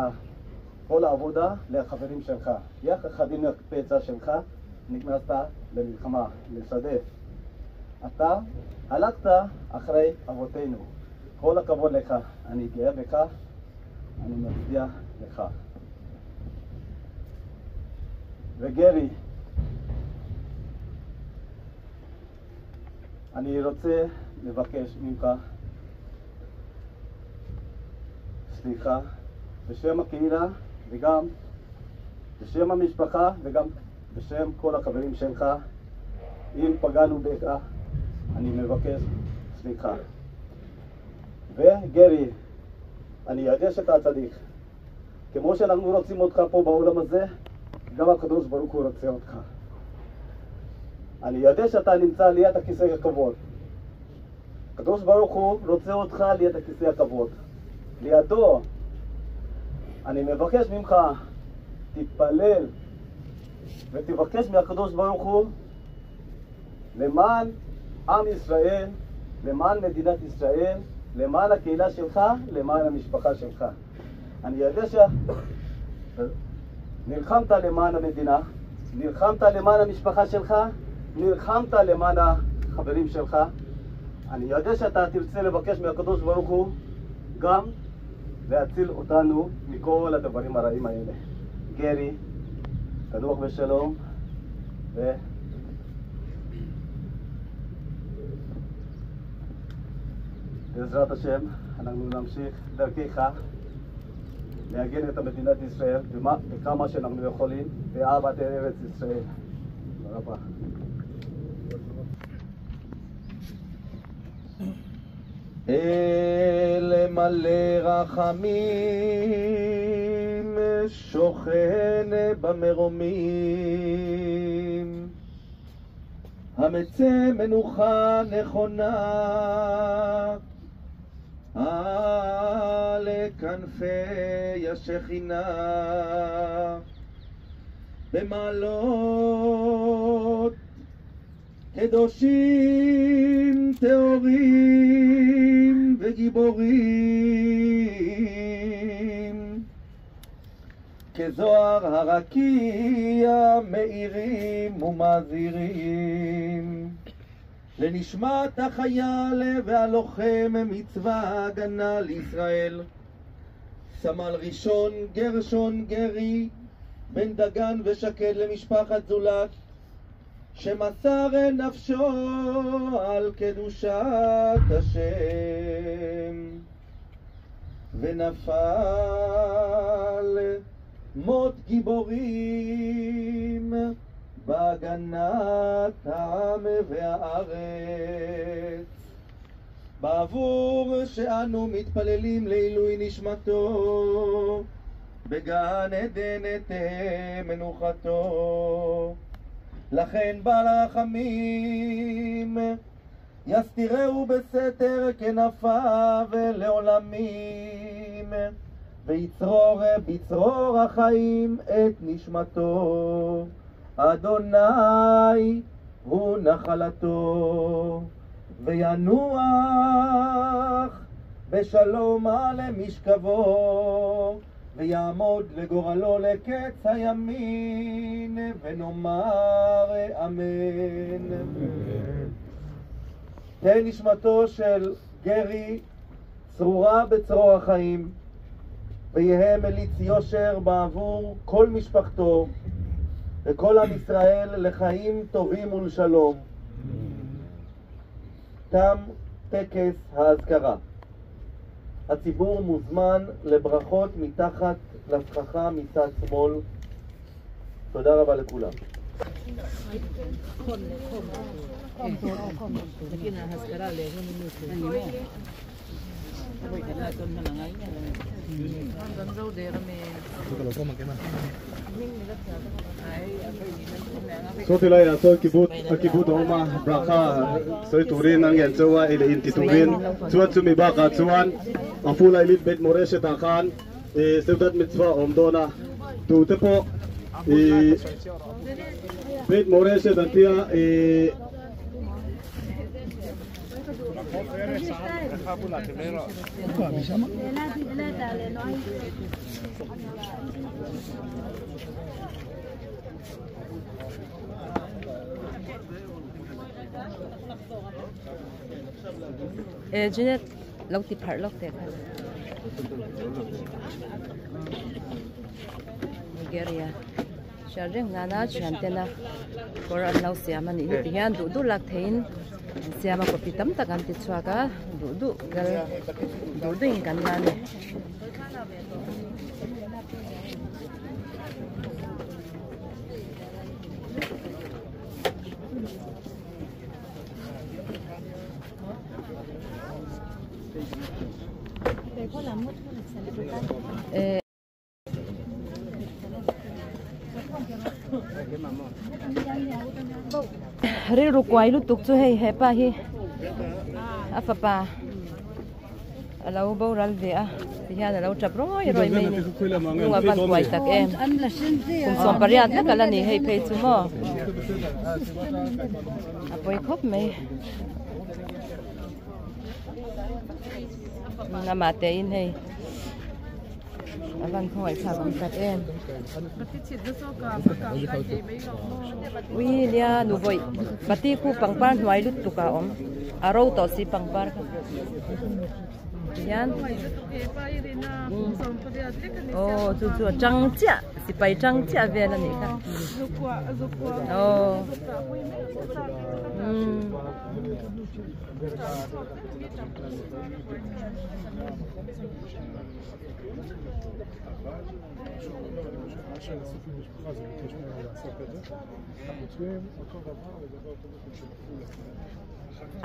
כל העבודה לחברים שלך. יחד עם הפצע שלך נכנסת למלחמה, לשדה. אתה הלכת אחרי אבותינו. כל הכבוד לך, אני גאה בך, אני מצדיע לך. וגרי, אני רוצה לבקש ממך סליחה בשם הקהילה וגם בשם המשפחה וגם בשם כל החברים שלך. אם פגענו בך, אני מבקש סליחה. וגרי, אני יודע שאתה צדיק. כמו שאנחנו רוצים אותך פה בעולם הזה, גם הקדוש ברוך הוא רוצה אותך. אני יודע שאתה נמצא ליד הכיסא הכבוד. הקדוש ברוך הוא רוצה אותך ליד הכיסא הכבוד. לידו. אני מבקש ממך, תתפלל ותבקש מהקדוש ברוך הוא למען עם ישראל, למען מדינת ישראל, למען הקהילה שלך, למען המשפחה שלך. אני יודע שנלחמת למען המדינה, נלחמת למען המשפחה שלך, נלחמת למען החברים שלך. אני יודע שאתה תרצה לבקש מהקדוש ברוך הוא גם להציל אותנו מכל הדברים הרעים האלה. גרי, תנוח בשלום, בעזרת השם אנחנו נמשיך דרכך להגן את מדינת ישראל בכמה שאנחנו יכולים באהבת ארץ ישראל. תודה רבה. אל מלא רחמים שוכן במרומים, המצא מנוחה נכונה על כנפי השכינה, במעלות קדושים טהורים וגיבורים, כזוהר הרקיע מאירים ומזהירים, לנשמת החייל והלוחם מצווה הגנה לישראל. סמל ראשון גרשון גרי בן דגן ושקד למשפחת זולת, שמסר נפשו על קדושת השם, ונפל מות גיבורים בהגנת העם והארץ. בעבור שאנו מתפללים לעילוי נשמתו, בגן עדן תהא מנוחתו. לכן בעל הרחמים יסתירהו בסתר כנפיו לעולמים, ויצרור בצרור החיים את נשמתו. אדוני הוא נחלתו, וינוח בשלום על משכבו, ויעמוד לגורלו לקץ הימין, ונאמר אמן. תהא נשמתו של גרי צרורה בצרור החיים, ויהא מליץ יושר בעבור כל משפחתו וכל עם ישראל לחיים טובים ולשלום. תם טקס האזכרה. הציבור מוזמן לברכות מתחת לסככה מצד שמאל. תודה רבה לכולם. So tilai a chuan kibut a awm a brakha sawi turin an ngen chauh a ei leh inti turin chuan chumi bakah chuan a full eyelid bed moreshet ah khan ih seudat mitzvah a awm dawn a tute pawh ih bed moreshet an tia ih E Jeanette lo ti pharh lawk teh kha. Nigeria hriat reng nana thian tena kawr an lo siam a nih hi ti hian duh duh lak theiin an siam a copy tam tak an ti chhuak a duh duh kal duh duh in kan la a ni. Rilru kuai lutuk chu hei hepa hi a fapa a lo boral ve a ti hian a lo tap rawi rawi mai a ni lung a van kuai tak em kum 18 vek a la ni hei phei chu maw a pawi khawp mai amah te in hei a van khawngaih thlak awm tak em ui nia nu vawi bati khu pangpar hnuai lutuk a awm a ro tawh si pangpar kha tihian aw chu chu a tang chiah sipai tang chiah vel a nih kha aw umm.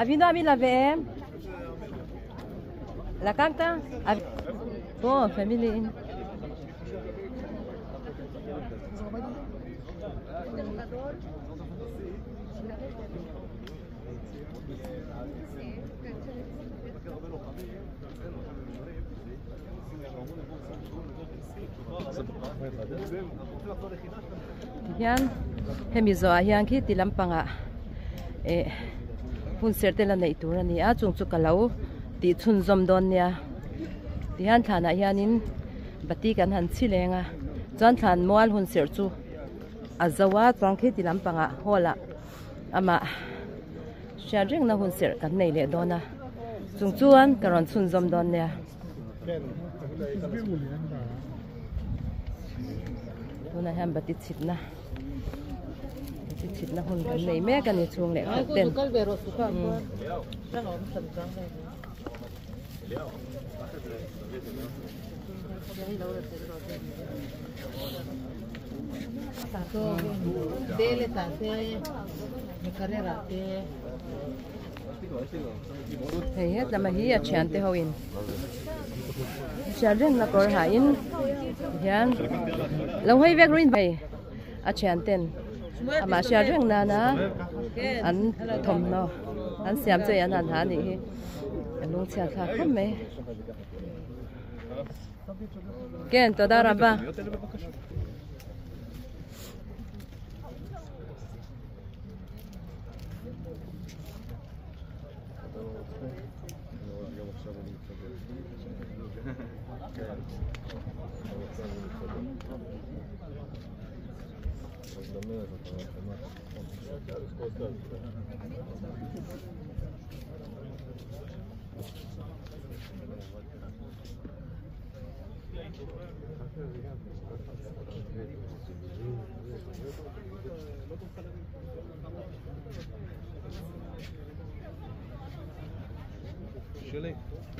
Avinu ami la ve em? Lakakta? Po, family in. Tihian hemi zawhah hian khi ti lampangah eh hun serh te la neih tur a ni a chung chu ka lo tih chhunzawm dawn nia tihian thlanah hianin bati kan han chhi leng a chuan thlan mual hun serh chu a zo a chuan khi ti lampangah hall ah. Amah hriat rengna hun serh kan nei leh dawn a, chung chuan ka rawn chhunzawm dawn nia. Tunah hian bati chhitna bati chhitna hun kan nei mek a ni chhung leh khat ten. Hei het lama hi a thian te ho in thian reng na kawr ha in hian lo hawi vek ruin hei a thian ten amah hriat reng nana an thawmhnaw an siam chu an han ha anih hi a lungchhiat thlak khawp mai. Ken, toda raba.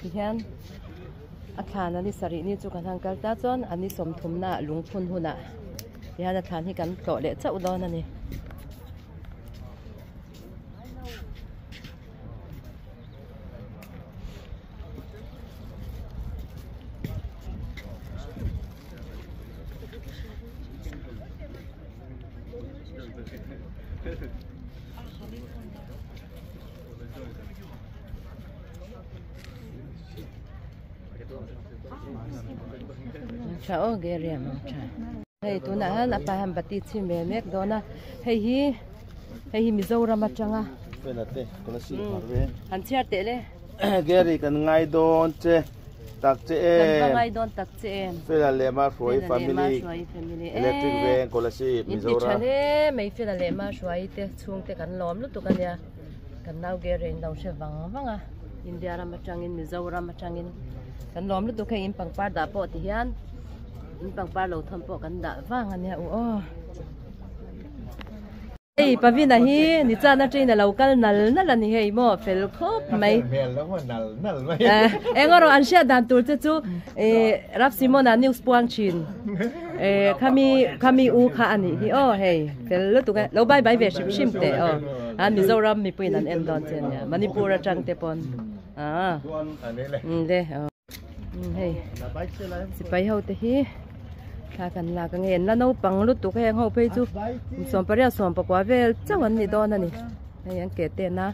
Tihian a thlan a ni sarih ni chu kan han kal ta chuan a ni sawmthumna ah lungphun hunah tihian a thlan hi kan tlawh leh chauh dawn a ni. Tha aw Gary a mang tha. Hei tunah hian a pa hian bati chhim ve mek dawn a hei hi hei hi Mizoram atanga Fela te kolasib har ve. Han chhiar teh le. Gary kan ngai dawn che tak che em. Kan va ngai dawn tak che em. Fela leh Mahruai family electric veng kolasib Mizoram. In ti tha hle mai Fela leh Mahruai te chhungte kan lawm lutuk ania. Kan nau Gary in lo hre vang vang a, India ram atangin Mizoram atangin kan lawm lutuk hei in pangpar dah pawh ti hian in pangpar lo thawn pawh kan dah vang a nia u aw. Hei Pavina hi ni chan atangin a lo kal nal nal a ni hei maw fel khawp mai. Eng erawh an hriat dan tur che chu Rap Simona news puang thin khami khami u kha a nih hi aw hei fel lutuk e lo bye bye ve hrim hrim teh aw a Mizoram mipuiin an en dawn che a nia Manipur atang te pawn a le aw hei sipai ho te hi thla kan lak ange an la naupang lutuk heng ho phei chu sawmpariat sawmpakua vel chauh an ni dawn a ni hei an ke ten a.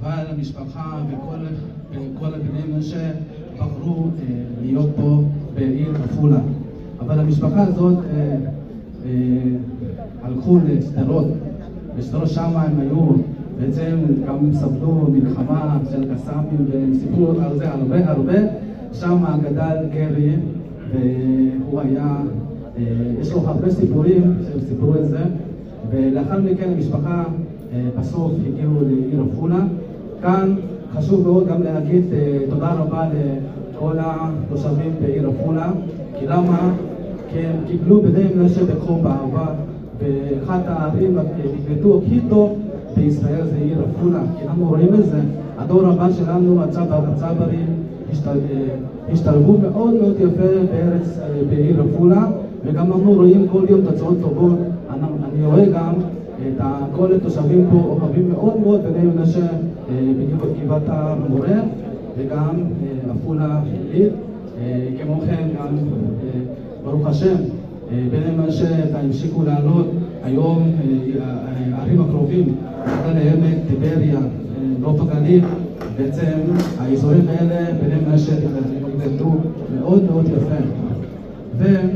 אבל המשפחה וכל הבני מנשה בחרו להיות פה בעיר עפולה. אבל המשפחה הזאת הלכו לשדרות, בשדרות שם הם היו, בעצם גם סבלו מלחמה של קסאמים והם סיפרו על זה הרבה הרבה. שם גדל גרי והוא היה, יש לו הרבה סיפורים שהם סיפרו את זה, ולאחר מכן המשפחה בסוף הגיעו לעיר עפולה. כאן חשוב מאוד גם להגיד תודה רבה לכל התושבים בעיר עפולה, כי למה? כי הם קיבלו בני מנשה בחום באהבה, ואחת הערים נקלטו הכי טוב בישראל זה עיר עפולה, כי אנחנו רואים את זה, הדור הבא שלנו, הצברים, השתלבו מאוד מאוד יפה בארץ, בעיר עפולה, וגם אנחנו רואים כל יום תוצאות טובות. אני רואה גם את כל התושבים פה אוהבים מאוד מאוד בני מנשה בגבעת המורה וגם עפולה עילית. כמו כן גם ברוך השם בני מנשה המשיכו לעלות היום הערים הקרובים, מגדל העמק, טבריה, נוף הגליל, בעצם האזורים האלה בני מנשה נקלטו מאוד מאוד יפה. ואני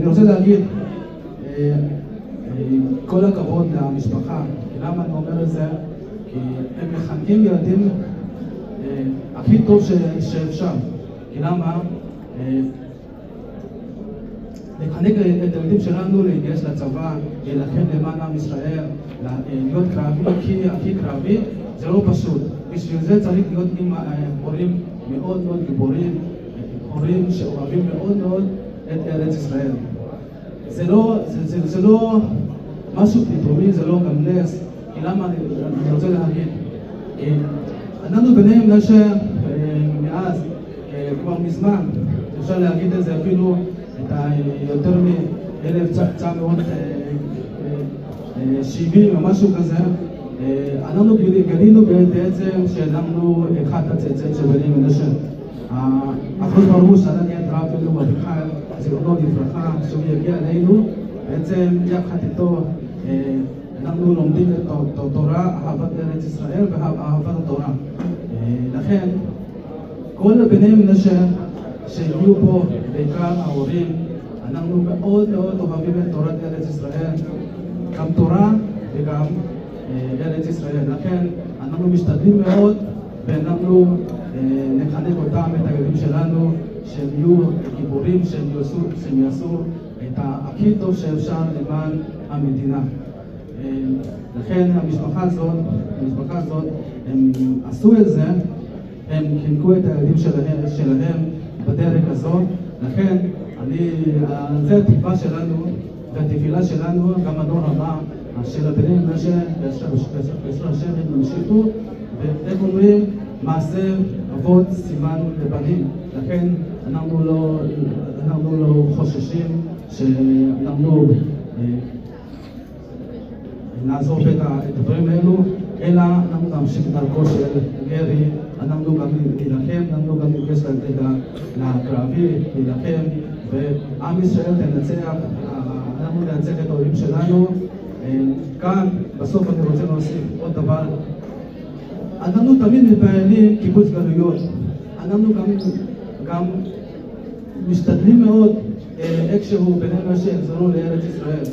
רוצה להגיד כל הכבוד למשפחה. למה אני אומר את זה? כי הם מחנכים ילדים הכי טוב שאפשר. כי למה? לחנך את הילדים שלנו להתגייס לצבא, להילחם למען עם ישראל, להיות קרבי, הכי קרבי, זה לא פשוט. בשביל זה צריך להיות עם הורים מאוד מאוד גיבורים, הורים שאוהבים מאוד מאוד את ארץ ישראל. זה לא משהו פתאומי, זה לא גם נס. כי למה אני רוצה להגיד? כי אנחנו בני מנשה מאז, כבר מזמן, אפשר להגיד את זה אפילו את יותר מ-1970 או משהו כזה, אנחנו גילינו בעצם שאנחנו אחד הצאצאים של בני מנשה. הקדוש ברוך הוא שלח את רבנו אביחיל, זיכרונו לברכה, שהוא יגיע אלינו, בעצם יחד איתו אנחנו לומדים את התורה, אהבת ארץ ישראל ואהבת התורה. לכן כל בני מנשה שהגיעו פה, בעיקר ההורים, אנחנו מאוד מאוד אוהבים את תורת ארץ ישראל, גם תורה וגם ארץ ישראל. לכן אנחנו משתדלים מאוד ואנחנו נחנך אותם, את הילדים שלנו, שהם יהיו גיבורים, שהם יעשו את הכי טוב שאפשר למען המדינה. לכן המשפחה הזאת, הם עשו את זה, הם חינכו את הילדים שלהם בדרך הזאת. לכן, זה התקווה שלנו והתפילה שלנו, גם הדור הבא של הבני מנשה, בעזרת השם הם ימשיכו, ואיך אומרים? מעשה אבות סימן לבנים. לכן אנחנו לא חוששים שאנחנו נעזוב את הדברים האלו, אלא אנחנו נמשיך דרכו של גרי, אנחנו גם נילחם, אנחנו גם נתגייס לקרבי, נילחם, ועם ישראל תנצח, אנחנו ננצח את האויבים שלנו. כאן, בסוף אני רוצה להוסיף עוד דבר. אנחנו תמיד מתפעלים קיבוץ גלויות, אנחנו גם משתדלים מאוד איכשהו בני מנשה יחזרו לארץ ישראל.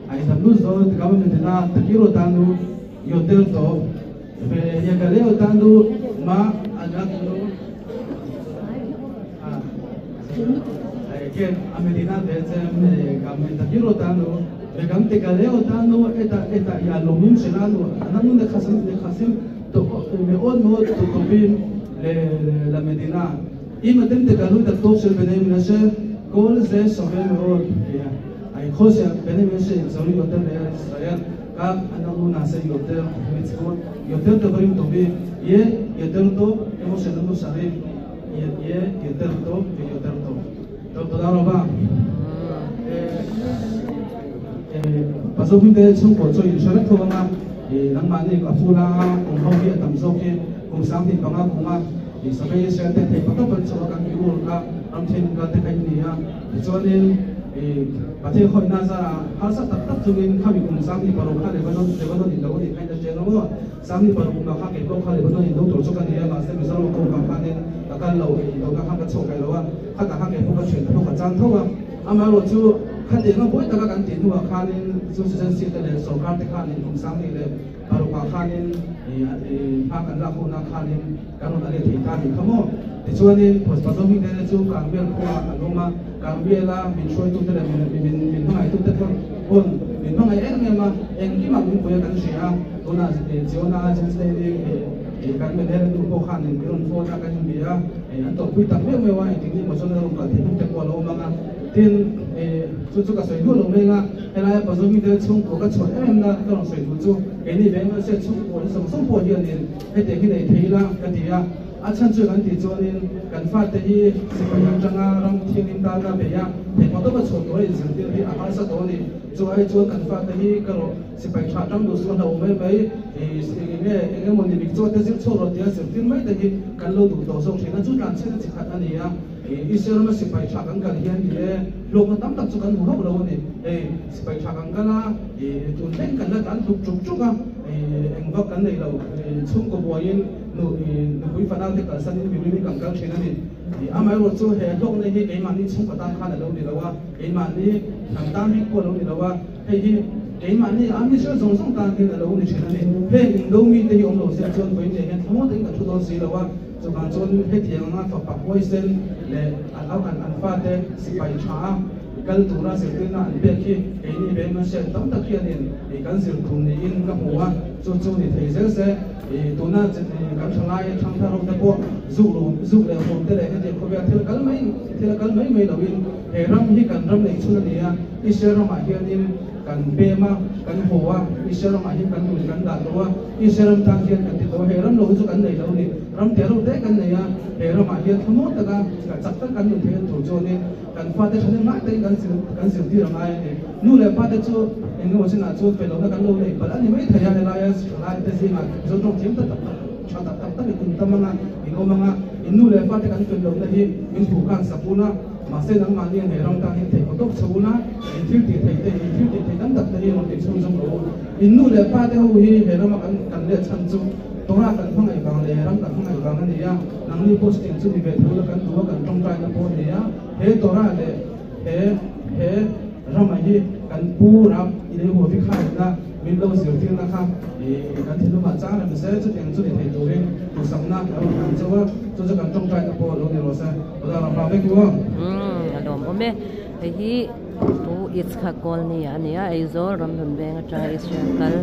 ההזדמנות זאת, גם המדינה תכיר אותנו יותר טוב ויגלה אותנו מה אנחנו... כן, המדינה בעצם גם תכיר אותנו וגם תגלה אותנו את היהלומים שלנו. אנחנו נכסים מאוד מאוד טובים למדינה. אם אתם תגלו את הטוב של בני מנשה, כל זה שווה מאוד. ככל שבני מנשה יחזרו יותר לארץ ישראל, כך אנחנו נעשה יותר מצוות, יותר דברים טובים, יהיה יותר טוב, כמו שאנחנו שרים, יהיה יותר טוב ויותר טוב. טוב, תודה רבה. בסוף אם chhungkaw chu in hre vek thawk anga nangmahni a fula kum ho hi a tam zawk hi kum 35 kuma savei Israel te thei pakhat an chhuak a kan ki ur kha ram then kal te kha in ni a tichuanin Pathian khawihna zarah harsa tak tak chungin khami kum 26 kha Lebanon Lebanon in lo a nih kha in a hriat ang aw. 26 kumah kha kei pawh kha Lebanon in lo tur chu ka ni a, mahse Mizoram a kawng vang khanin ka kal lo, indona kha ka chhuak ve lo a, khatah kha kei pawh ka thiante pawh ka chang tho a. Amaherawh chu khatianga buai taka kan tih hnuah khanin chu agency te leh sorkar te khanin kum 36 ah khanin hma kan lak hunah khanin kan rawn a let thei ta nih kha maw. Tichuanin Pastor Hmingte chu Kangbial khuaah an awm a, Kangbiala min hruaitute leh min min hmangaitute kha pawn min hmangaih em em a, engkimah min pui a kan hria a, tunah Ziona Agency hi kan Menere nu pawh khanin min rawn phone a kan inbia a, an tawhpui tak meuh meuh a, engtik ni emaw chuan a rawn kal theih bawk te pawh a lo awm ang a, tin chu chu ka sawi duah lo meng a, helaia Pastor Hmingte chhungkua ka chhuan em em na ka rawn sawi duh chu keini Vengmelse chhungkua zawng zawng pawh hianin hetiang hi nei thei ila ka ti a. A chhan chu kan tih chuanin kan fate hi sipai atanga ram thianghlim tana bei a, theihmaw tawpa chhuah tura inzirtir hi a harsa tawh a ni. Chu ai chuan kan fate hi ka rawh sipai tha tang duh suh a hlauh mai mai, eng nge eng emaw ni bik chaw te zir chhuak rawh tia zirtir mai te hi kan lo duh tawh zawk thin a, chu tlanchhiatna chi khat a ni a. Israel rama sipai tha kan kal hian ni e, hlawkna tam tak chu kan hmu hauh lo a ni. Hei sipai tha kan kal a, tun thleng kan la tlan tluk ṭuk ṭuk a, eng vak kan nei lo, chhungkaw buaiin, Nu, nupui fanau te kalsanin miluiin kan kal thin a ni. Amaherawh chu he hlawkna hi keimahni chhungkaw tan khan a lo ni lo a, keimahni hnam tan bik pawh a lo ni lo a, hei hi keimahni a mi hriat zawng zawng tan hian a lo ni thin a ni. Heng indo mite hi awm lo se chuan vawiin leh hian thlamuan takin kan thu dawn si lo a, chuvang chuan hetiang anga fapa huaisen leh an an fate sipai tha a kal tura zirtirna an pek hi keini veng hriat tam tak hianin kan zir tur niin ka hmu a, chu chu ni thei zel se. Tuna kan thalai thangthar ho te pawh zuk lo zuk leh huam te leh hetiang khawvel thil kal mai thil a kal mai mai loin he ram hi kan ram neih chhun a ni a, Israel ramah hianin kan pem a, kan haw a, Israel ramah hian kan nun kan dah lo a, Israel ram tan hian kan ti lo a, he ram lo hi chu kan nei lo a ni, ram te ro te kan nei a, he ramah hian thlamuang taka chak tak kan nun theih tur chuanin Kan fate thahnem ngai takin kan zir kan zirtir a ngai a ni. Nu leh pate chu eng emaw chinah chuan fel lohna kan lo nei palh a ni mai thei a, helaia thalai te zingah Mizo tawng thiam tak tak tha tak tak tak in in tam ang a, in awm ang a, in nu leh pate kan fel lohna hi min hmuh khan sak ula, mahse nangmahni hian he ram tan hian theih tawp chho ula, in thil tih theih te, in thil tih theih tam tak te hi rawn tih chhunzawm rawh u. In nu leh pate ho hi he rama kan kan let chhan chu Torah kan hmangaih vang leh ram kan hmangaih vang a ni a, nangni pawh chutiang chu ni ve thei ula kan duh a, kan tawngtaina pawh a ni a, he Torah leh he he rama hi kan pu ram i lei huavi khaina min lo zirtirna kha ih kan thinlungah chang rem se, chutiang chu ni thei turin duhsakna a rawn hlan chauh a, chu chu kan tawngtaina pawh lo ni rawh se. Torah ram ram vek u aw. Umm a lawmawm e. Hei hi Pu Itzhak Kawlni a ni a, Aizawl Ramhlun veng atanga Israel kal.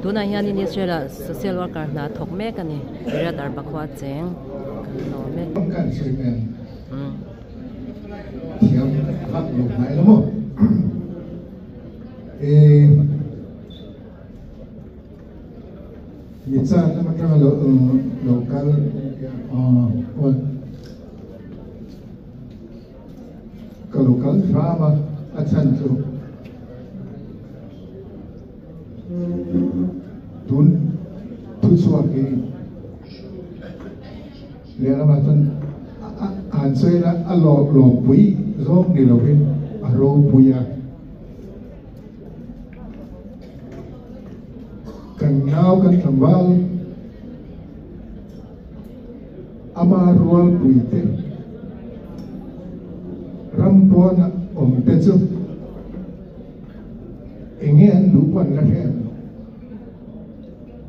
Tunah hianin Israel ah social worker hna thawk mek a ni. Kiryat Arba khua cheng kan lawm e. Kan sawi nen thiam vak lo ngai lo maw? E mi chan lam atanga lo lo kal aw Ka lo kal hram a, a chhan chu tun thuchhuak hi lehlamah chuan an sawi la a lawmpui zawng ni lovin a ropui a. Kan nau kan tlangval Ama rualpuite ram pawna awmte chu eng nge an duh pawh an la hre ang lo.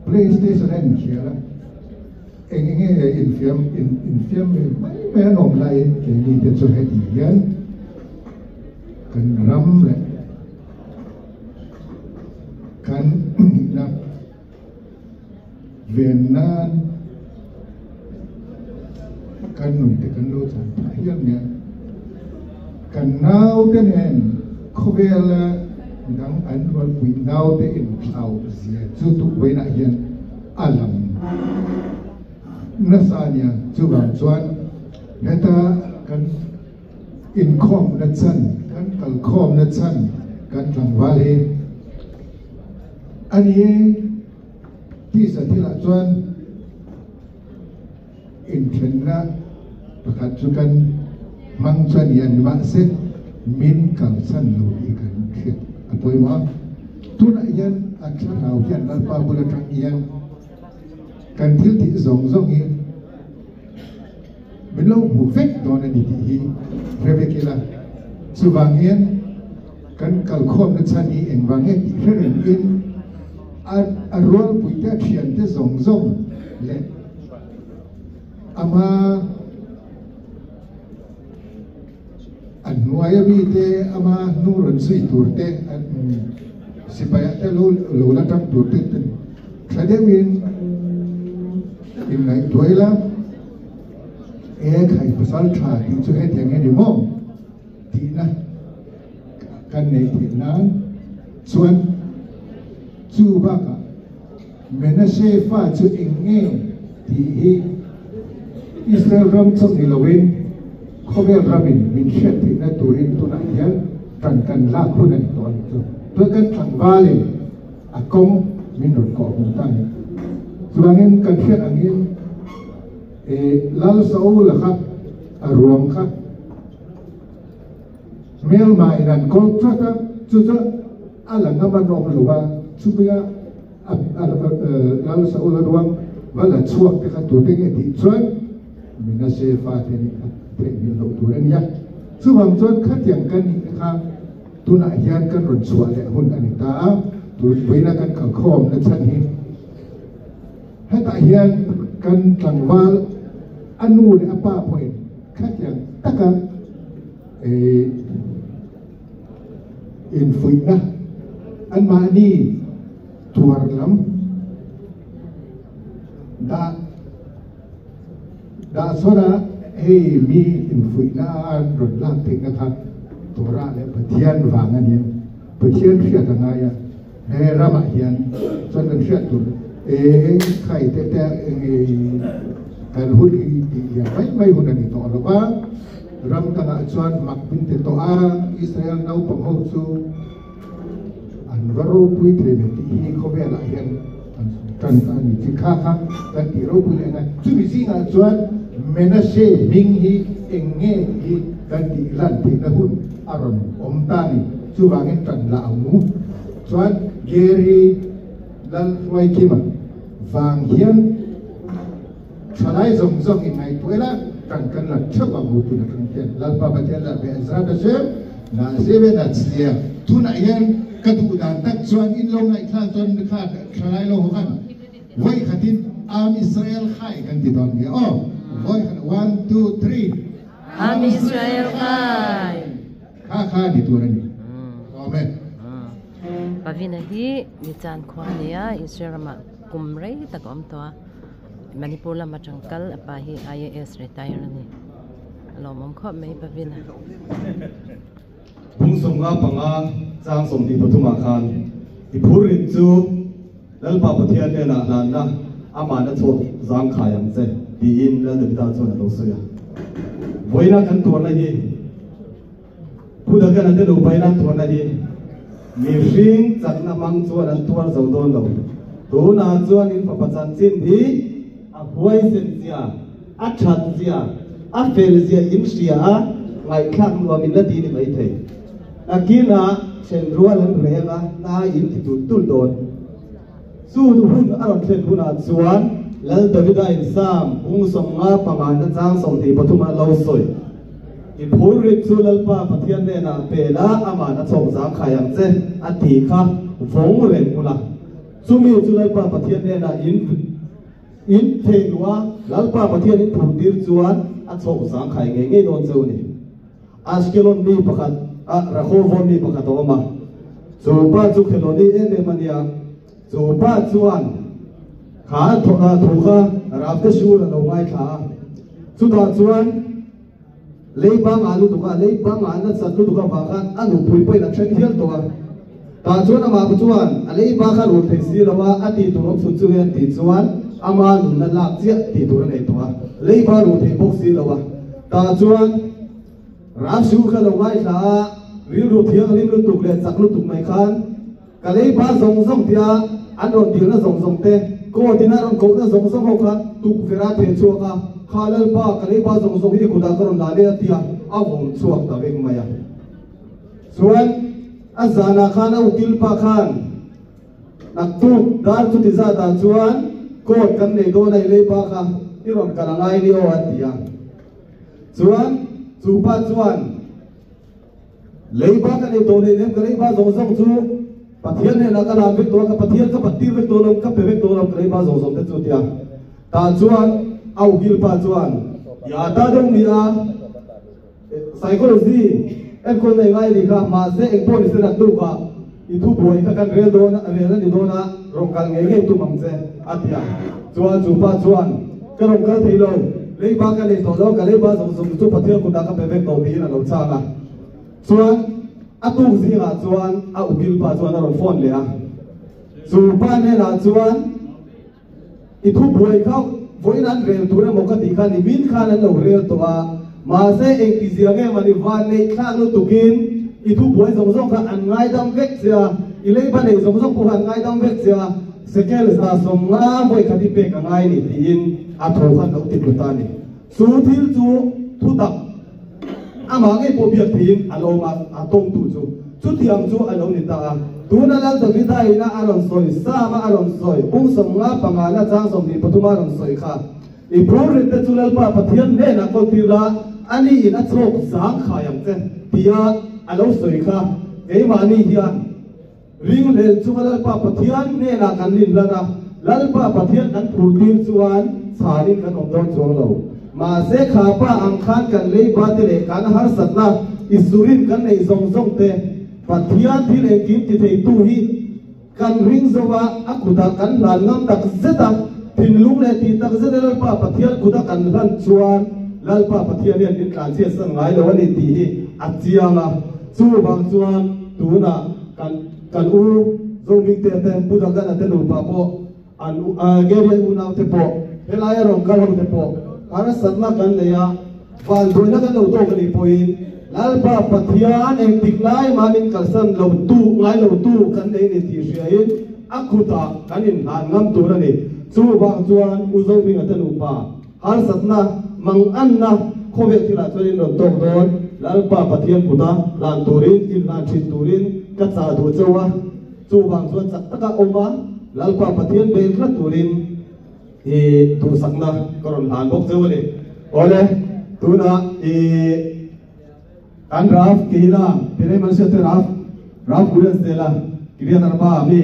Playstation a inkhel a, eng eng nge infiam infiam ve mai mai an awm laiin keini te chu heti hian kan ram leh kan nihna Ven nan kan nun te kan lo chan phah hial nia. Kan naute nen khawvela midang an rualpui naute inthlau zia chu tukvainah hian a lang nasa a nia. Chuvang chuan heta kan inkhawmna chan, kan kalkhawmna chan kan tlangval hi A ni e, tisa thilah chuan inthenna pakhat chu kan hmang chu a ni a ni. Mahse, min kalsan lo tih kan hriat a pawimawh a. Tunah hian a thlarau hian Lalpa bul atang hian kan thil tih zawng zawng hi min lo hmu vek dawn a ni tih hi hre vek ila. Chuvangin kan kalkhawmna chhan hi engvang nge tih hre rengin a rualpuite a thiante zawng zawng leh ama A hnuaia mite ama hnu rawn zui tur te, sipaia te lo lo la tang tur te tha deuhin inngaihtuah ila, E khai pasal tha tih chu hetiang hi a ni maw? tihna kan neih theih nan chuan chu bakah Menashe fa chu eng nge tih hi Israel ram chauh ni loin khawvel ramin min hriat theihna turin tunah hian tan kan lak hun a ni tawh a ni chu. Tuna kan tlangvalin a kawng min rawn kawh hmu ta a ni. Chuvangin kan hriat angin Lal Saula kha a ruang kha hmelma in an kawl tlat a, chu chu a la ngam an awm lo a, chumia Lal Saula ruang va la chhuak te kha tute nge tih chuan Menashe fate nih kha theihnghilh loh tur a nia. Chuvang chuan khatiang kan nih te kha tunah hian kan rawn chhuah leh hun a ni ta a, tun vawiina kan kalkhawmna chhan hi hetah hian kan tlangval a nu leh a pa pawhin khatiang taka infuihna anmahni tuar lam dah dah sawn a hei mi infuihna a rawn lak theihna kha Torah leh Pathian vang a nia Pathian hriat a ngai a he ramah hian chuan kan hriat tur e khai te te kan hun hi tih lian mai mai hun a ni tawh lo va ram dangah chuan mak min ti tawh a Israel naupang ho chu an va ropui thei ve tih hi khawvelah hian an tan a ni chi kha kha kan tih ropui leh ngai chumi zingah chuan Menashe hming hi eng nge hi kan tih lan theihna hun a rawn awm ta a ni chuvangin tan la ang u chuan Gary Lalhruaikima vang hian Thalai zawng zawng in ngaihtuah ila tan kan la theuh ang u tun atang hian Lalpa Pathian lah Be'ezrat Hashem Na'aseh ve Natzliah tunah hian ka duh dan tak chuan in lo ngaihthlak chuan kha thalai lo ho khan vawi khatin Am Israel Chai kan ti dawn nia aw vawi khat one two three Am Israel Chai kha kha ni tur a ni awm e. Pavina hi Nichan khua a ni a Israel ramah kum rei tak a awm tawh a. Manipur lama tangkal a pa hi IAS retire a ni. A lawmawm khawp mai Pavina. Phung sawmnga panga chang 23 ah khan i phurrit chu Lalpa Pathian hnenah hlanna amah na chhuak zangkhai ang che tiin Lal Davida chuan a lo sawi a. Vawiina kan tuarna hi Pu Dagana te nupa in an tuarna hi mihring chakna hmang chuan an tuar zo dawn lo. Tunah chuan in fapa chanchin hi a huaisen zia, a that zia, a fel zia in hria a, ngaihthlak nuam in la ti ni maithei. Nakinah thenrual an reng a, nai in ti tul tul dawn. Chu hun a rawn thlen hunah chuan Lal Davida in Psalm bung 55 na chang 23 a lo sawi. I phurrit chu Lalpa Pathian hnenah pe la, ama'n a chhawk zangkhai ang che, a ti kha vawng reng ula. Chumi chu Lalpa Pathian hnenah in in thei luh a, Lalpa Pathian in phurhtir chuan a chhawk zangkhai ngei ngei dawn che u ni. Ashkelon mi pakhat, a Rehovon mi pakhat a awm a, chu pa chu Kheloni em em a nia. Chu pa chuan kha thu kha Ravdeshur a lo ngaithla a, chutah chuan leibang ah lutuk a, leibang ah nasat lutuk avang khan a nupui pawhin a then hial tawh a. Tah chuan amah chuan a leiba kha rul thei si lo a, a tih tur awm chhun chu hian tih chuan ama nunna lak chiah tih tur a nei tawh a, leiba rul thei bawk si lo a. Tah chuan Ravshur kha lo ngaithla a, rilru thianghlim lutuk leh chak lutuk mai khan, Ka leiba zawng zawng tia an rawn dilna zawng zawng te, court in a rawn kohna zawng zawng ho kha tukverh a theh chhuak a, Kha Lalpa, ka leiba zawng zawng hi i kutah ka rawn dah leh a tia a vawm chhuak ta vek mai a. Chuan a zanah khan a ukil pa khan naktuk dar chuti zatah chuan court kan nei dawn a i lei pa kha i rawn kal a ngai ni aw a ti a. Chuan chu pa chuan Leiba ka nei tawh nei nem ka leiba zawng zawng chu Pathian hnenah ka lam vek tawh a, ka Pathian ka pattir vek tawh lo, ka pe vek tawh lo ka leiba zawng zawng te chu tia. Tah chuan a ukil pa chuan i a ta deuh ni a, psychology enkawl nei ngai ni kha, mahse engpawh ni se naktuk ah i thu buai kha kan rel dawn a, rel a ni dawn a, rawn kal ngei ngei tum ang che a ti a. Chuan chu pa chuan ka rawn kal thei lo, leiba ka nei tawh lo, ka leiba zawng zawng chu Pathian kutah ka pe vek tawh tiin a lo chhang a. Chuan a tuk zingah chuan a ukil pa chuan a rawn phone leh a, chu pa hnenah chuan i thu buai kha vawiin an rel tur emaw ka tih kha ni min khan an lo rel tawh a, mahse engti zia nge mah ni van neih thlak lutukin i thu buai zawng zawng kha an ngaidam vek che a, i leiba neih zawng zawng pawh kha an ngaidam vek che a, sekel 150 vawi khat i pek a ngai ni tiin a thu kha an lo ti tlut a ni. Chu thil chu thutak amah ngei pawh biak theiin a lo awm a, a tawngtu chu chutiang chu a lo ni ta a. Tuna Lal Davida ina a rawn sawi, Psalm-a a rawn sawi, bung 55 na chang 23 a rawn sawi kha, I phurrit te chu Lalpa Pathian hnenah kawltir la, ani in a chhawk zang khai ang che, tia a lo sawi kha, keimahni hian Ringhlel chunga Lalpa Pathian hnenah kan inhlan a, Lalpa Pathian kan phurtir chuan chhanin kan awm dawn chuang lo. Mahse kha pa ang khan kan leiba te leh kan harsatna i surin kan neih zawng zawng te Pathian thil engkim ti theitu hi kan ring zo a, a kutah kan hlan ngam tak zet a, thinlung leh tih tak zeta Lalpa Pathian kuta kan hlan chuan Lalpa Pathian hian min tlanchhiatsan ngai lo a ni tih hi a chiang a. Chuvang chuan tunah kan kan u Zomingtea te, Pu Dagana te nupa pawh, an Gary unau te pawh, helaia rawn kal ho te pawh harsatna kan nei a, vanduaina kan lo tawk a nih pawhin Lalpa Pathian engtik lai mah min kalsan lo tu, ngai lo tu kan nei ni tih hriain a kutah kan inhlan ngam tur a ni. Chuvang chuan U Zohminga te nupa Harsatna, manganna khawvel thilah chuan in rawn tawk dawn. Lalpa Pathian kuta hlan turin, inhlan thin turin ka chah duh cheu a. Chuvang chuan chak taka awm a, Lalpa Pathian bel tlat turin i duhsakna ka rawn hlan bawk cheu a ni. Awle, tunah i kan Rav Kehila, Pirei Mansia te Rav, Rav Gurian Zela, Kiryat Arba mi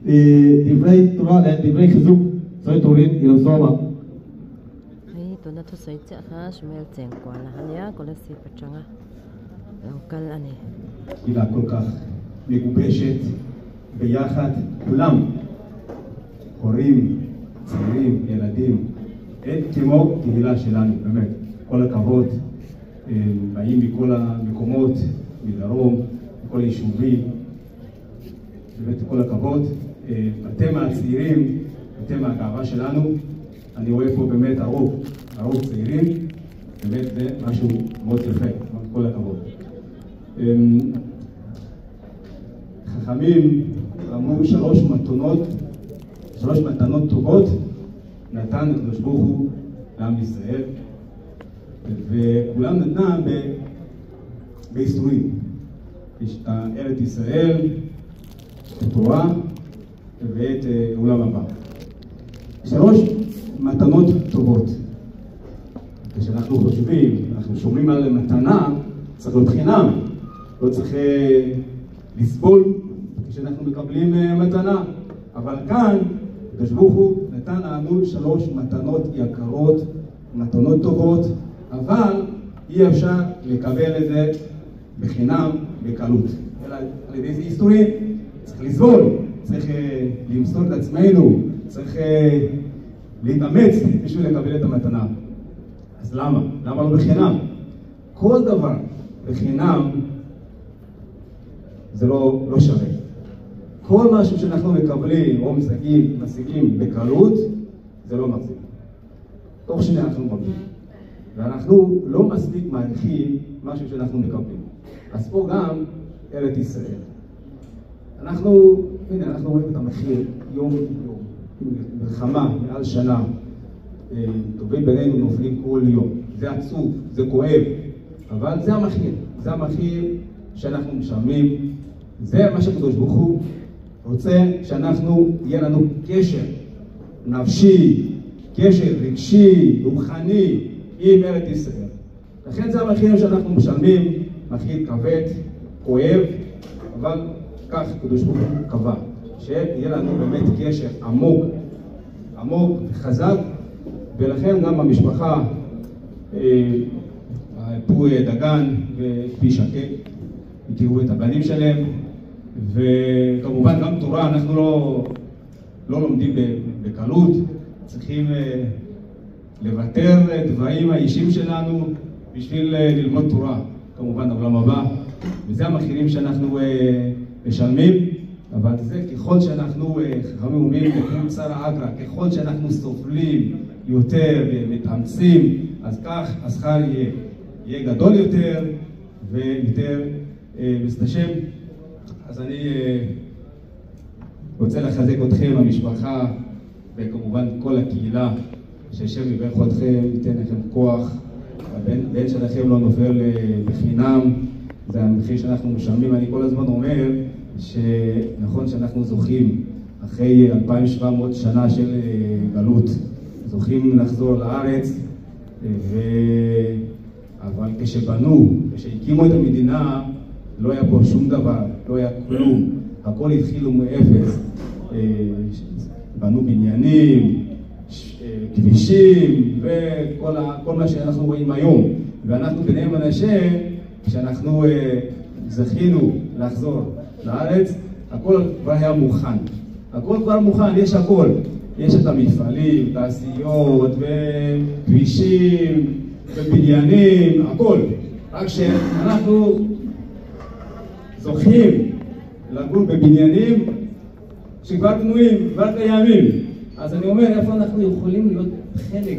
i Divrei Torah leh Divrei Chizuk sawi turin i lo sawm ang. Hei tuna thusawi chiah kha Shmuel Chengkuala a nia Kolasib atanga lo kal a ni. קהילה כל כך מגובשת ביחד, כולם, הורים, צעירים, ילדים, אין כמו קהילה שלנו, באמת, כל הכבוד, באים מכל המקומות, מדרום, מכל היישובים, באמת כל הכבוד, אתם הצעירים, אתם הגאווה שלנו, אני רואה פה באמת הרוב, הרוב צעירים, באמת זה משהו מאוד יפה, כל הכבוד. חכמים אמרו שלוש מתנות, שלוש מתנות טובות נתן הקדוש ברוך הוא לעם ישראל, וכולם נתנה בייסורים. יש את ארץ ישראל, את התורה ואת עולם הבא. שלוש מתנות טובות. כשאנחנו חושבים, אנחנו שומעים על מתנה, צריך להיות חינם, לא צריך לסבול כשאנחנו מקבלים מתנה. אבל כאן, הקדוש ברוך הוא נתן לנו שלוש מתנות יקרות, מתנות טובות, אבל אי אפשר לקבל את זה בחינם, בקלות. אלא על ידי איזה ייסורים, צריך לסבול, צריך למסור את עצמנו, צריך להתאמץ בשביל לקבל את המתנה. אז למה? למה לא בחינם? כל דבר בחינם זה לא שווה. כל משהו שאנחנו מקבלים או משיגים בקלות, זה לא מחזיק. תוך שנייה אנחנו מקבלים. ואנחנו לא מספיק מעריכים משהו שאנחנו מקבלים. אז פה גם ארץ ישראל. אנחנו, הנה, אנחנו רואים את המחיר יום יום, מלחמה מעל שנה, טובים בינינו נופלים כל יום. זה עצוב, זה כואב, אבל זה המחיר. זה המחיר שאנחנו משלמים, זה מה שקדוש ברוך הוא רוצה שאנחנו, יהיה לנו קשר נפשי, קשר רגשי, רוחני, עם ארץ ישראל. לכן זה המחיר שאנחנו משלמים, מחיר כבד, כואב, אבל כך הקדוש ברוך הוא קבע, שיהיה לנו באמת קשר עמוק, עמוק וחזק, ולכן גם המשפחה, פו דגן ופי שקד, הכירו את הבנים שלהם, וכמובן גם תורה אנחנו לא לומדים בקלות, צריכים לוותר דברים האישיים שלנו בשביל ללמוד תורה, כמובן העולם הבא, וזה המחירים שאנחנו משלמים, אבל זה ככל שאנחנו, חכמים אומרים, לפום צערא אגרא, ככל שאנחנו סובלים יותר ומתאמצים, אז כך השכר יהיה גדול יותר ויותר בעזרת השם. אז אני רוצה לחזק אתכם, המשפחה, וכמובן כל הקהילה, שהשם יברך אתכם, ייתן לכם כוח. הבן שלכם לא נופל בחינם, זה המחיר שאנחנו משלמים. אני כל הזמן אומר שנכון שאנחנו זוכים אחרי 2700 שנה של גלות, זוכים לחזור לארץ, אבל כשבנו, כשהקימו את המדינה, לא היה פה שום דבר, לא היה כלום, הכל התחילו מאפס. בנו בניינים, כבישים וכל מה שאנחנו רואים היום. ואנחנו בני מנשה, כשאנחנו זכינו לחזור לארץ, הכל כבר היה מוכן. הכל כבר מוכן, יש הכל. יש את המפעלים, תעשיות וכבישים ובניינים, הכל. רק שאנחנו זוכים לגור בבניינים שכבר בנויים, כבר קיימים. אז אני אומר, איפה אנחנו יכולים להיות חלק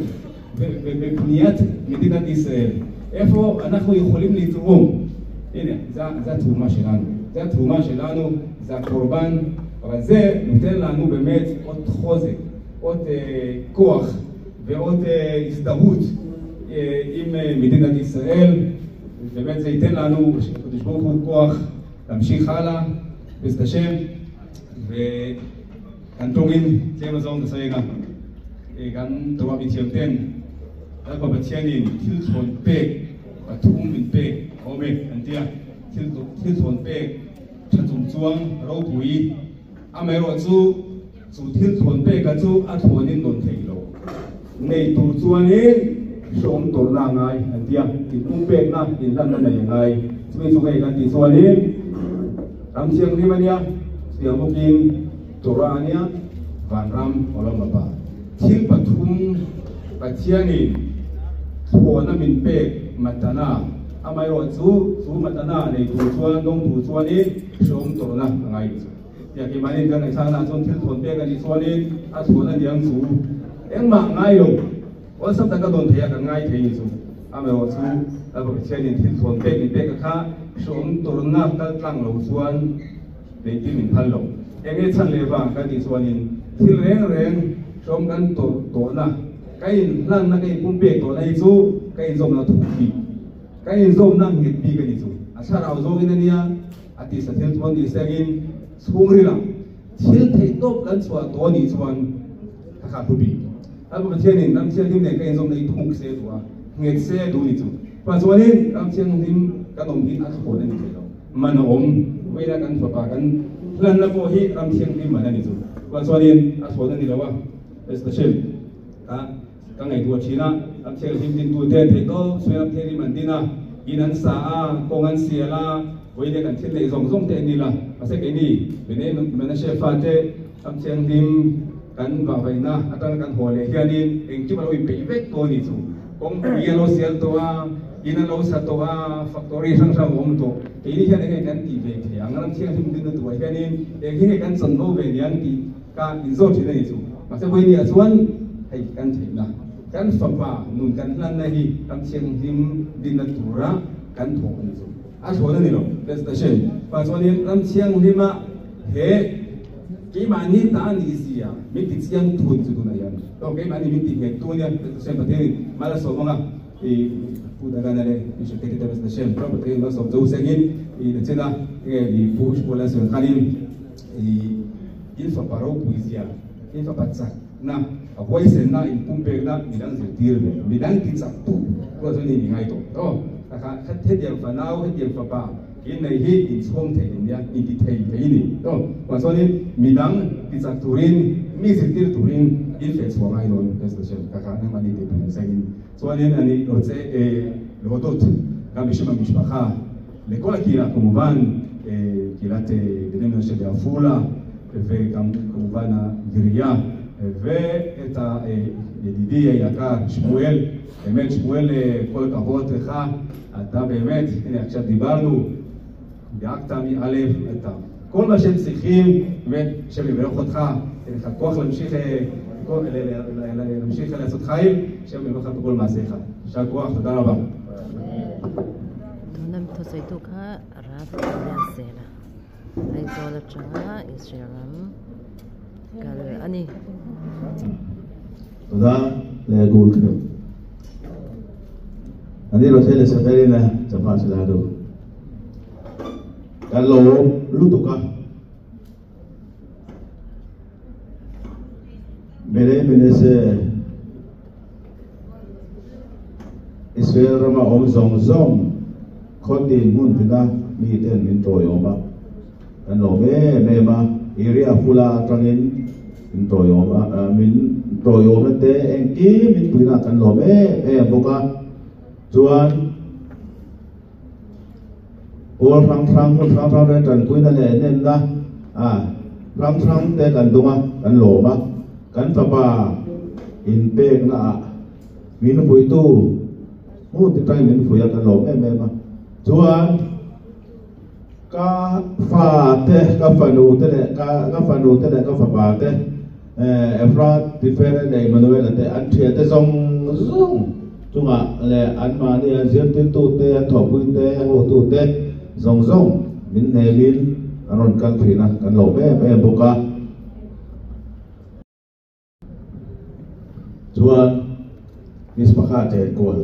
בבניית מדינת ישראל? איפה אנחנו יכולים לתרום? הנה, זו התרומה שלנו. זו התרומה שלנו, זה הקורבן, אבל זה נותן לנו באמת עוד חוזק, עוד כוח ועוד הזדהות עם מדינת ישראל. באמת זה ייתן לנו, הקדוש ברוך הוא, כוח להמשיך הלאה, בעזרת השם. กันตรงนี้เจ้ามาส่งตัวเองกันตัวมีเทียมเต้นแล้วก็ประเทศนี้ที่ส่วนเป๊กประทุมเป็นเป๊กโอเมอันเดียที่ส่วนเป๊กชัดจงจวงเราปุ๋ยอาเมรอจูจูที่ส่วนเป๊กกับจูอาทวนินโดนเทโลในตัวจวนนี้ชมตัวร่างไงอันเดียที่ตุ้มเป๊กนะอินลันนั่นยังไงช่วยช่วยกันที่ส่วนนี้รำเชียงนี่มันเนี่ยเสียงพวกกินตัวเนี่ยวันรำอลมาปะทิ้งปทุมปัจเจียนี่ทัวนั่นเป็นเป๊กมัตนาอาไม่รอจูจูมัตนาในตัวชวนน้องตัวชวนนี้ชมตัวนะไงอยากกินมานี่กันในชาติจนทิ้งส่วนเป๊กกันที่ส่วนนี้อาส่วนนั้นยังจูเอ็งมาง่ายลงวันสัปดาห์ก็โดนเทียกันง่ายเทียจูอาไม่รอจูแล้วก็ปัจเจียนี่ทิ้งส่วนเป๊กนี่เป๊กก็ค่าชมตัวนะตั้งตั้งหลงส่วนในที่หนึ่งพันหลงเอ็งเช่นเลวะกันที่ส่วนนี้ที่เร่งเร่งชมกันตัวตัวนะไก่นั่นนะไก่ปุ่มเปียกตัวในจูไก่โจมเราถูกปีไก่โจมนั่งเห็ดปีกันที่จูอาชาเราโจกันเนี่ยอาทิตย์สัปดาห์วันที่เซกินสูงเรื่องเที่ยวเที่ยวกันส่วนตัวนี้ส่วนขาดทุบีแล้วก็เที่ยวนี่น้ำเที่ยวที่เนี่ยไก่โจมในทุ่งเสียตัวเงือกเสียดูนี่จูปัจจุบันนี้น้ำเที่ยวที่กันอมที่อัศวินนี่เดียวมันอมเวลากันสบากันนั่นละพอที่รำเชียงที่มันนี่จูวันสวัสดีอัศวินนี่แล้วว่าเอสเตเชนตั้งไงตัวชีนะรำเชียงที่ดินตัวเทนเทโตสวยรำเทียนมันดีนะอินันสาโกงันเสียละไว้ในกันเช่นในส่งส่งเทนี่ละมาเสกนี่เป็นเอ็นมันเชฟาเจรำเชียงที่กันว่าไปนะอาจารย์กันหัวเลยเฮียนี่เองที่มันเอาไปเวกตัวนี่จูกงเรียนเสียตัวอินันเราสัตว์ฟักทอรี่ช่างช่างผมตัวทีนี้แค่นี้กันตีเวทีอังนั้นเชียงที่มันดึงตัวแค่นี้เองที่กันสนโลเวียนตีการอินโซที่นี่สูมาเสวยเนี่ยส่วนให้กันเห็นนะกันสับปะนุ่นกันนั่นนี่กันเชียงที่ดินตัวระกันถงนี่สูอาชวนนี่หรอเดสเตชันปัจจุบันนี้ลำเชียงที่มาเฮกี่มานี่ตานี่เสียมีติดเชียงทุนสุดนะยันต้องกี่มานี่มีติดเงินตัวเนี่ยเดสเตชันประเทศมาแล้วสมองอ่ะ I Pu Dagana leh Pi Shaketi te B'ezrat Hashem ram pathian malsawm che u sengin i nachina enge i Pu Shmuel a sawi khanin i in fapa ropui zia, in fapa chakna, a huaisenna, in pumpekna midang zirtir ve, midang ti chak tu pawh chu ni mi ngai tawh aw. Takha khat hetiang fanau, hetiang fapa in nei hi in chhawm thei in nia, in ti thei thei i ni aw. Chuan chuanin midang ti chak turin, mi zirtir turin in feh chhuah ngai dawn B'ezrat Hashem takha nangmahni ti tur sengin. Chuanin ani רוצה להודות גם בשם המשפחה לכל הקהילה כמובן, קהילת בני מנשה בעפולה וגם כמובן העירייה ואת ידידי היקר שמואל, באמת שמואל כל הכבוד לך, אתה באמת, הנה עכשיו דיברנו, דאגת מאלף עד תו, כל מה שהם צריכים, באמת, השם יברך אותך, יתן לך כוח להמשיך לעשות חיל, השם יברך אותך בכל מעשיך. יישר כוח, תודה רבה. Tuna mi thusawi tu kha Rav Lianzela Aizawl atanga Israel ram kal a ni. תודה לכולכם. אני רוצה לספר הנה צפה שלנו. Kan lo lutuk a. Bnei Menashe Israel rama awm zawng zawng khaw tin hmun tina miten min tawiawm a, kan lawm em em a, area fula atangin min tawiawm a, min tawiawmna te engkim min puina kan lawm em em bawk a, chuan Pawl hrang hrang, hmun hrang hrang te tanpuina leh enenna a hrang hrang te kan dawng a, kan lawm a. Kan fapa inpekna ah min fuihtu hmun ti tangin min fuih a, kan lawm em em a. Chuan ka fa te, ka fanu te leh ka ka fanu te leh ka fapa te Efrat, Tiferet leh Immanuela te an thian te zawng zawng chungah leh anmahni an zirtirtute, an thawhpuite, hotute zawng zawng min hnemin an rawn kal thin a, kan lawm em em bawk a. Chuan Mizpah chenkawl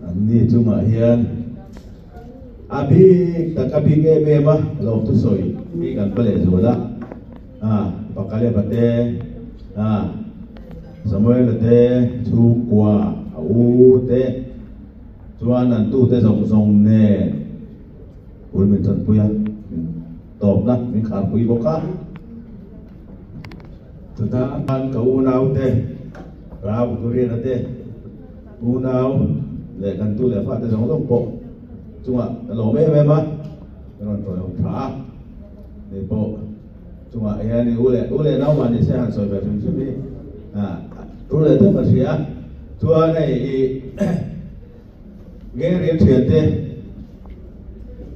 an ni chungah hian a bik tak a bik em em a, lawmthu sawi hi kan pa leh zual a, pa Kaleba te, Samuela te chhungkua a u te chuan an tute zawng zawng nen bul min chanpui a, min tawpna min kharpui bawk a. Chutah ka unaute, Rav Kuriana te unau leh kan tu leh fate zawng zawng pawh chungah ka lawm em em a, ka rawn tawiawm tha a, ni pawh chungah hian i u leh u leh nau mah ni se han sawi ve hrim hrim hi tu leh deuh ka hria, chuan hei i Gary thiante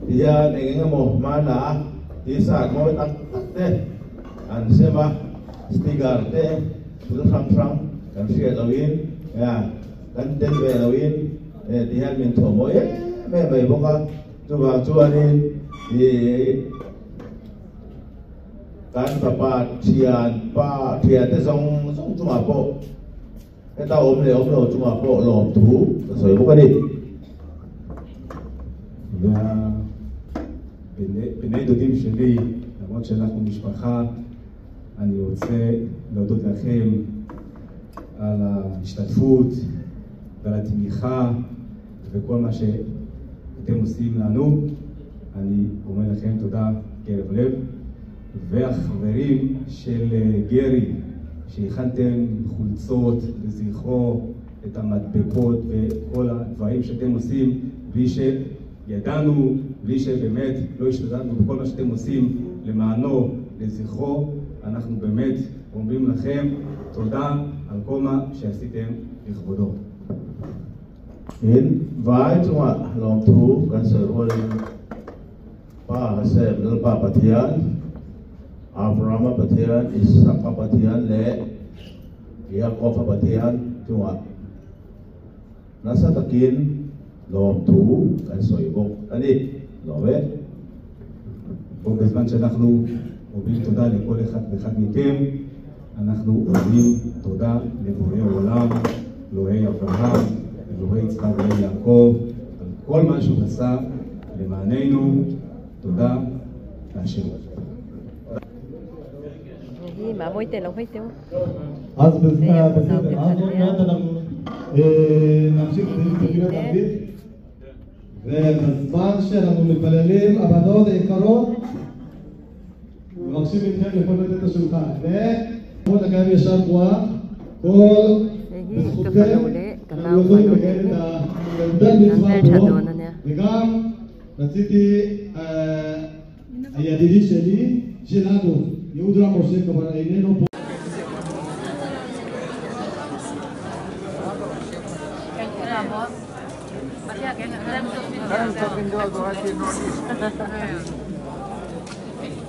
ti hian eng eng emaw hmanah a t-shirt mawi tak tak te an sem a, sticker te thil hrang hrang kan hriat lohin kan tel ve lohin ti hian min thawh mawi em em mai bawk a, chuvang chuanin ih kan fapa thian pa thiante zawng zawng chungah pawh. Heta awm leh awm lo chungah pawh lawmthu ka sawi bawk a ni. בני דודים שלי, למרות שאנחנו משפחה, אני רוצה להודות לכם על ההשתתפות ועל התמיכה וכל מה שאתם עושים לנו. אני אומר לכם תודה מקרב לב. והחברים של גרי, שהכנתם חולצות לזכרו, את המדבקות וכל הדברים שאתם עושים בלי שידענו, בלי שבאמת לא השתדלנו בכל מה שאתם עושים למענו, לזכרו, אנחנו באמת אומרים לכם תודה על כל מה שעשיתם לכבודו. In vai chungah lawmthu kan sawi rualin Pa Hashem Lalpa Pathian, Abrahama Pathian, Isaka Pathian leh Yaakova Pathian chungah nasa takin lawmthu kan sawi bawk a ni. Lawm e. בו בזמן שאנחנו אומרים תודה לכל אחד ואחד מכם, אנחנו אומרים תודה לבורא עולם, אלוהי אברהם, שעשה למעננו. תודה להשם. אז בסדר, אז עוד מעט אנחנו נמשיך בתפילת ערבית, ובזמן שאנחנו מתפללים, הבנות היקרות, מבקשים מכם לפנות את השולחן. ובואו נקיים ישר כוח, כל בזכותכם אנחנו יכולים לקיים את התעודת מצווה פה, וגם רציתי, הידידי שלי, שלנו, יהודה משה כבר איננו פה.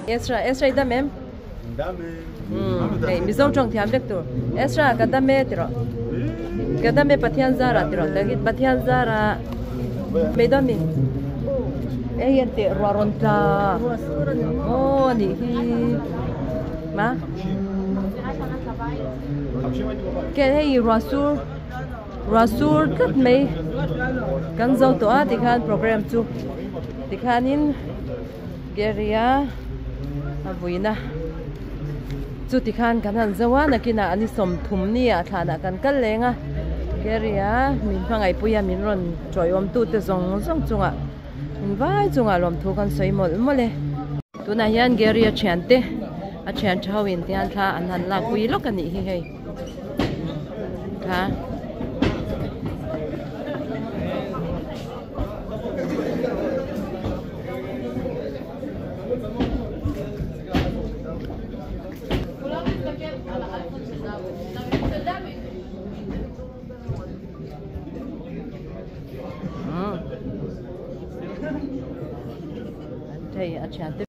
Ezra, Ezra i dam em? Hei, Mizo tawng thiam vek tur. Ezra ka dam e tiraw. Ka dam e Pathian zara tiraw. Takit Pathian zara mai dawn mi. Hei an teh ruah rawn tla. Aw a nih hi. Ma? Ken hei ruah sur ruah sur tlat mai kan zo tawh a tikhan program chu tikhanin Gary-a a vuina chu tikhan kan han zo a nakinah an i sawmthum ni ah thlanah kan kal leng a Gary-a min hmangaihpui a min rawn tawiawm tute zawng zawng chungah min vai chungah lawmthu kan sawi mawlh mawlh e. Tunah hian Gary-a thiante a thian tha ho in tihian thla an han lakpui lawk a nih hi hei kha. Hei a thiante.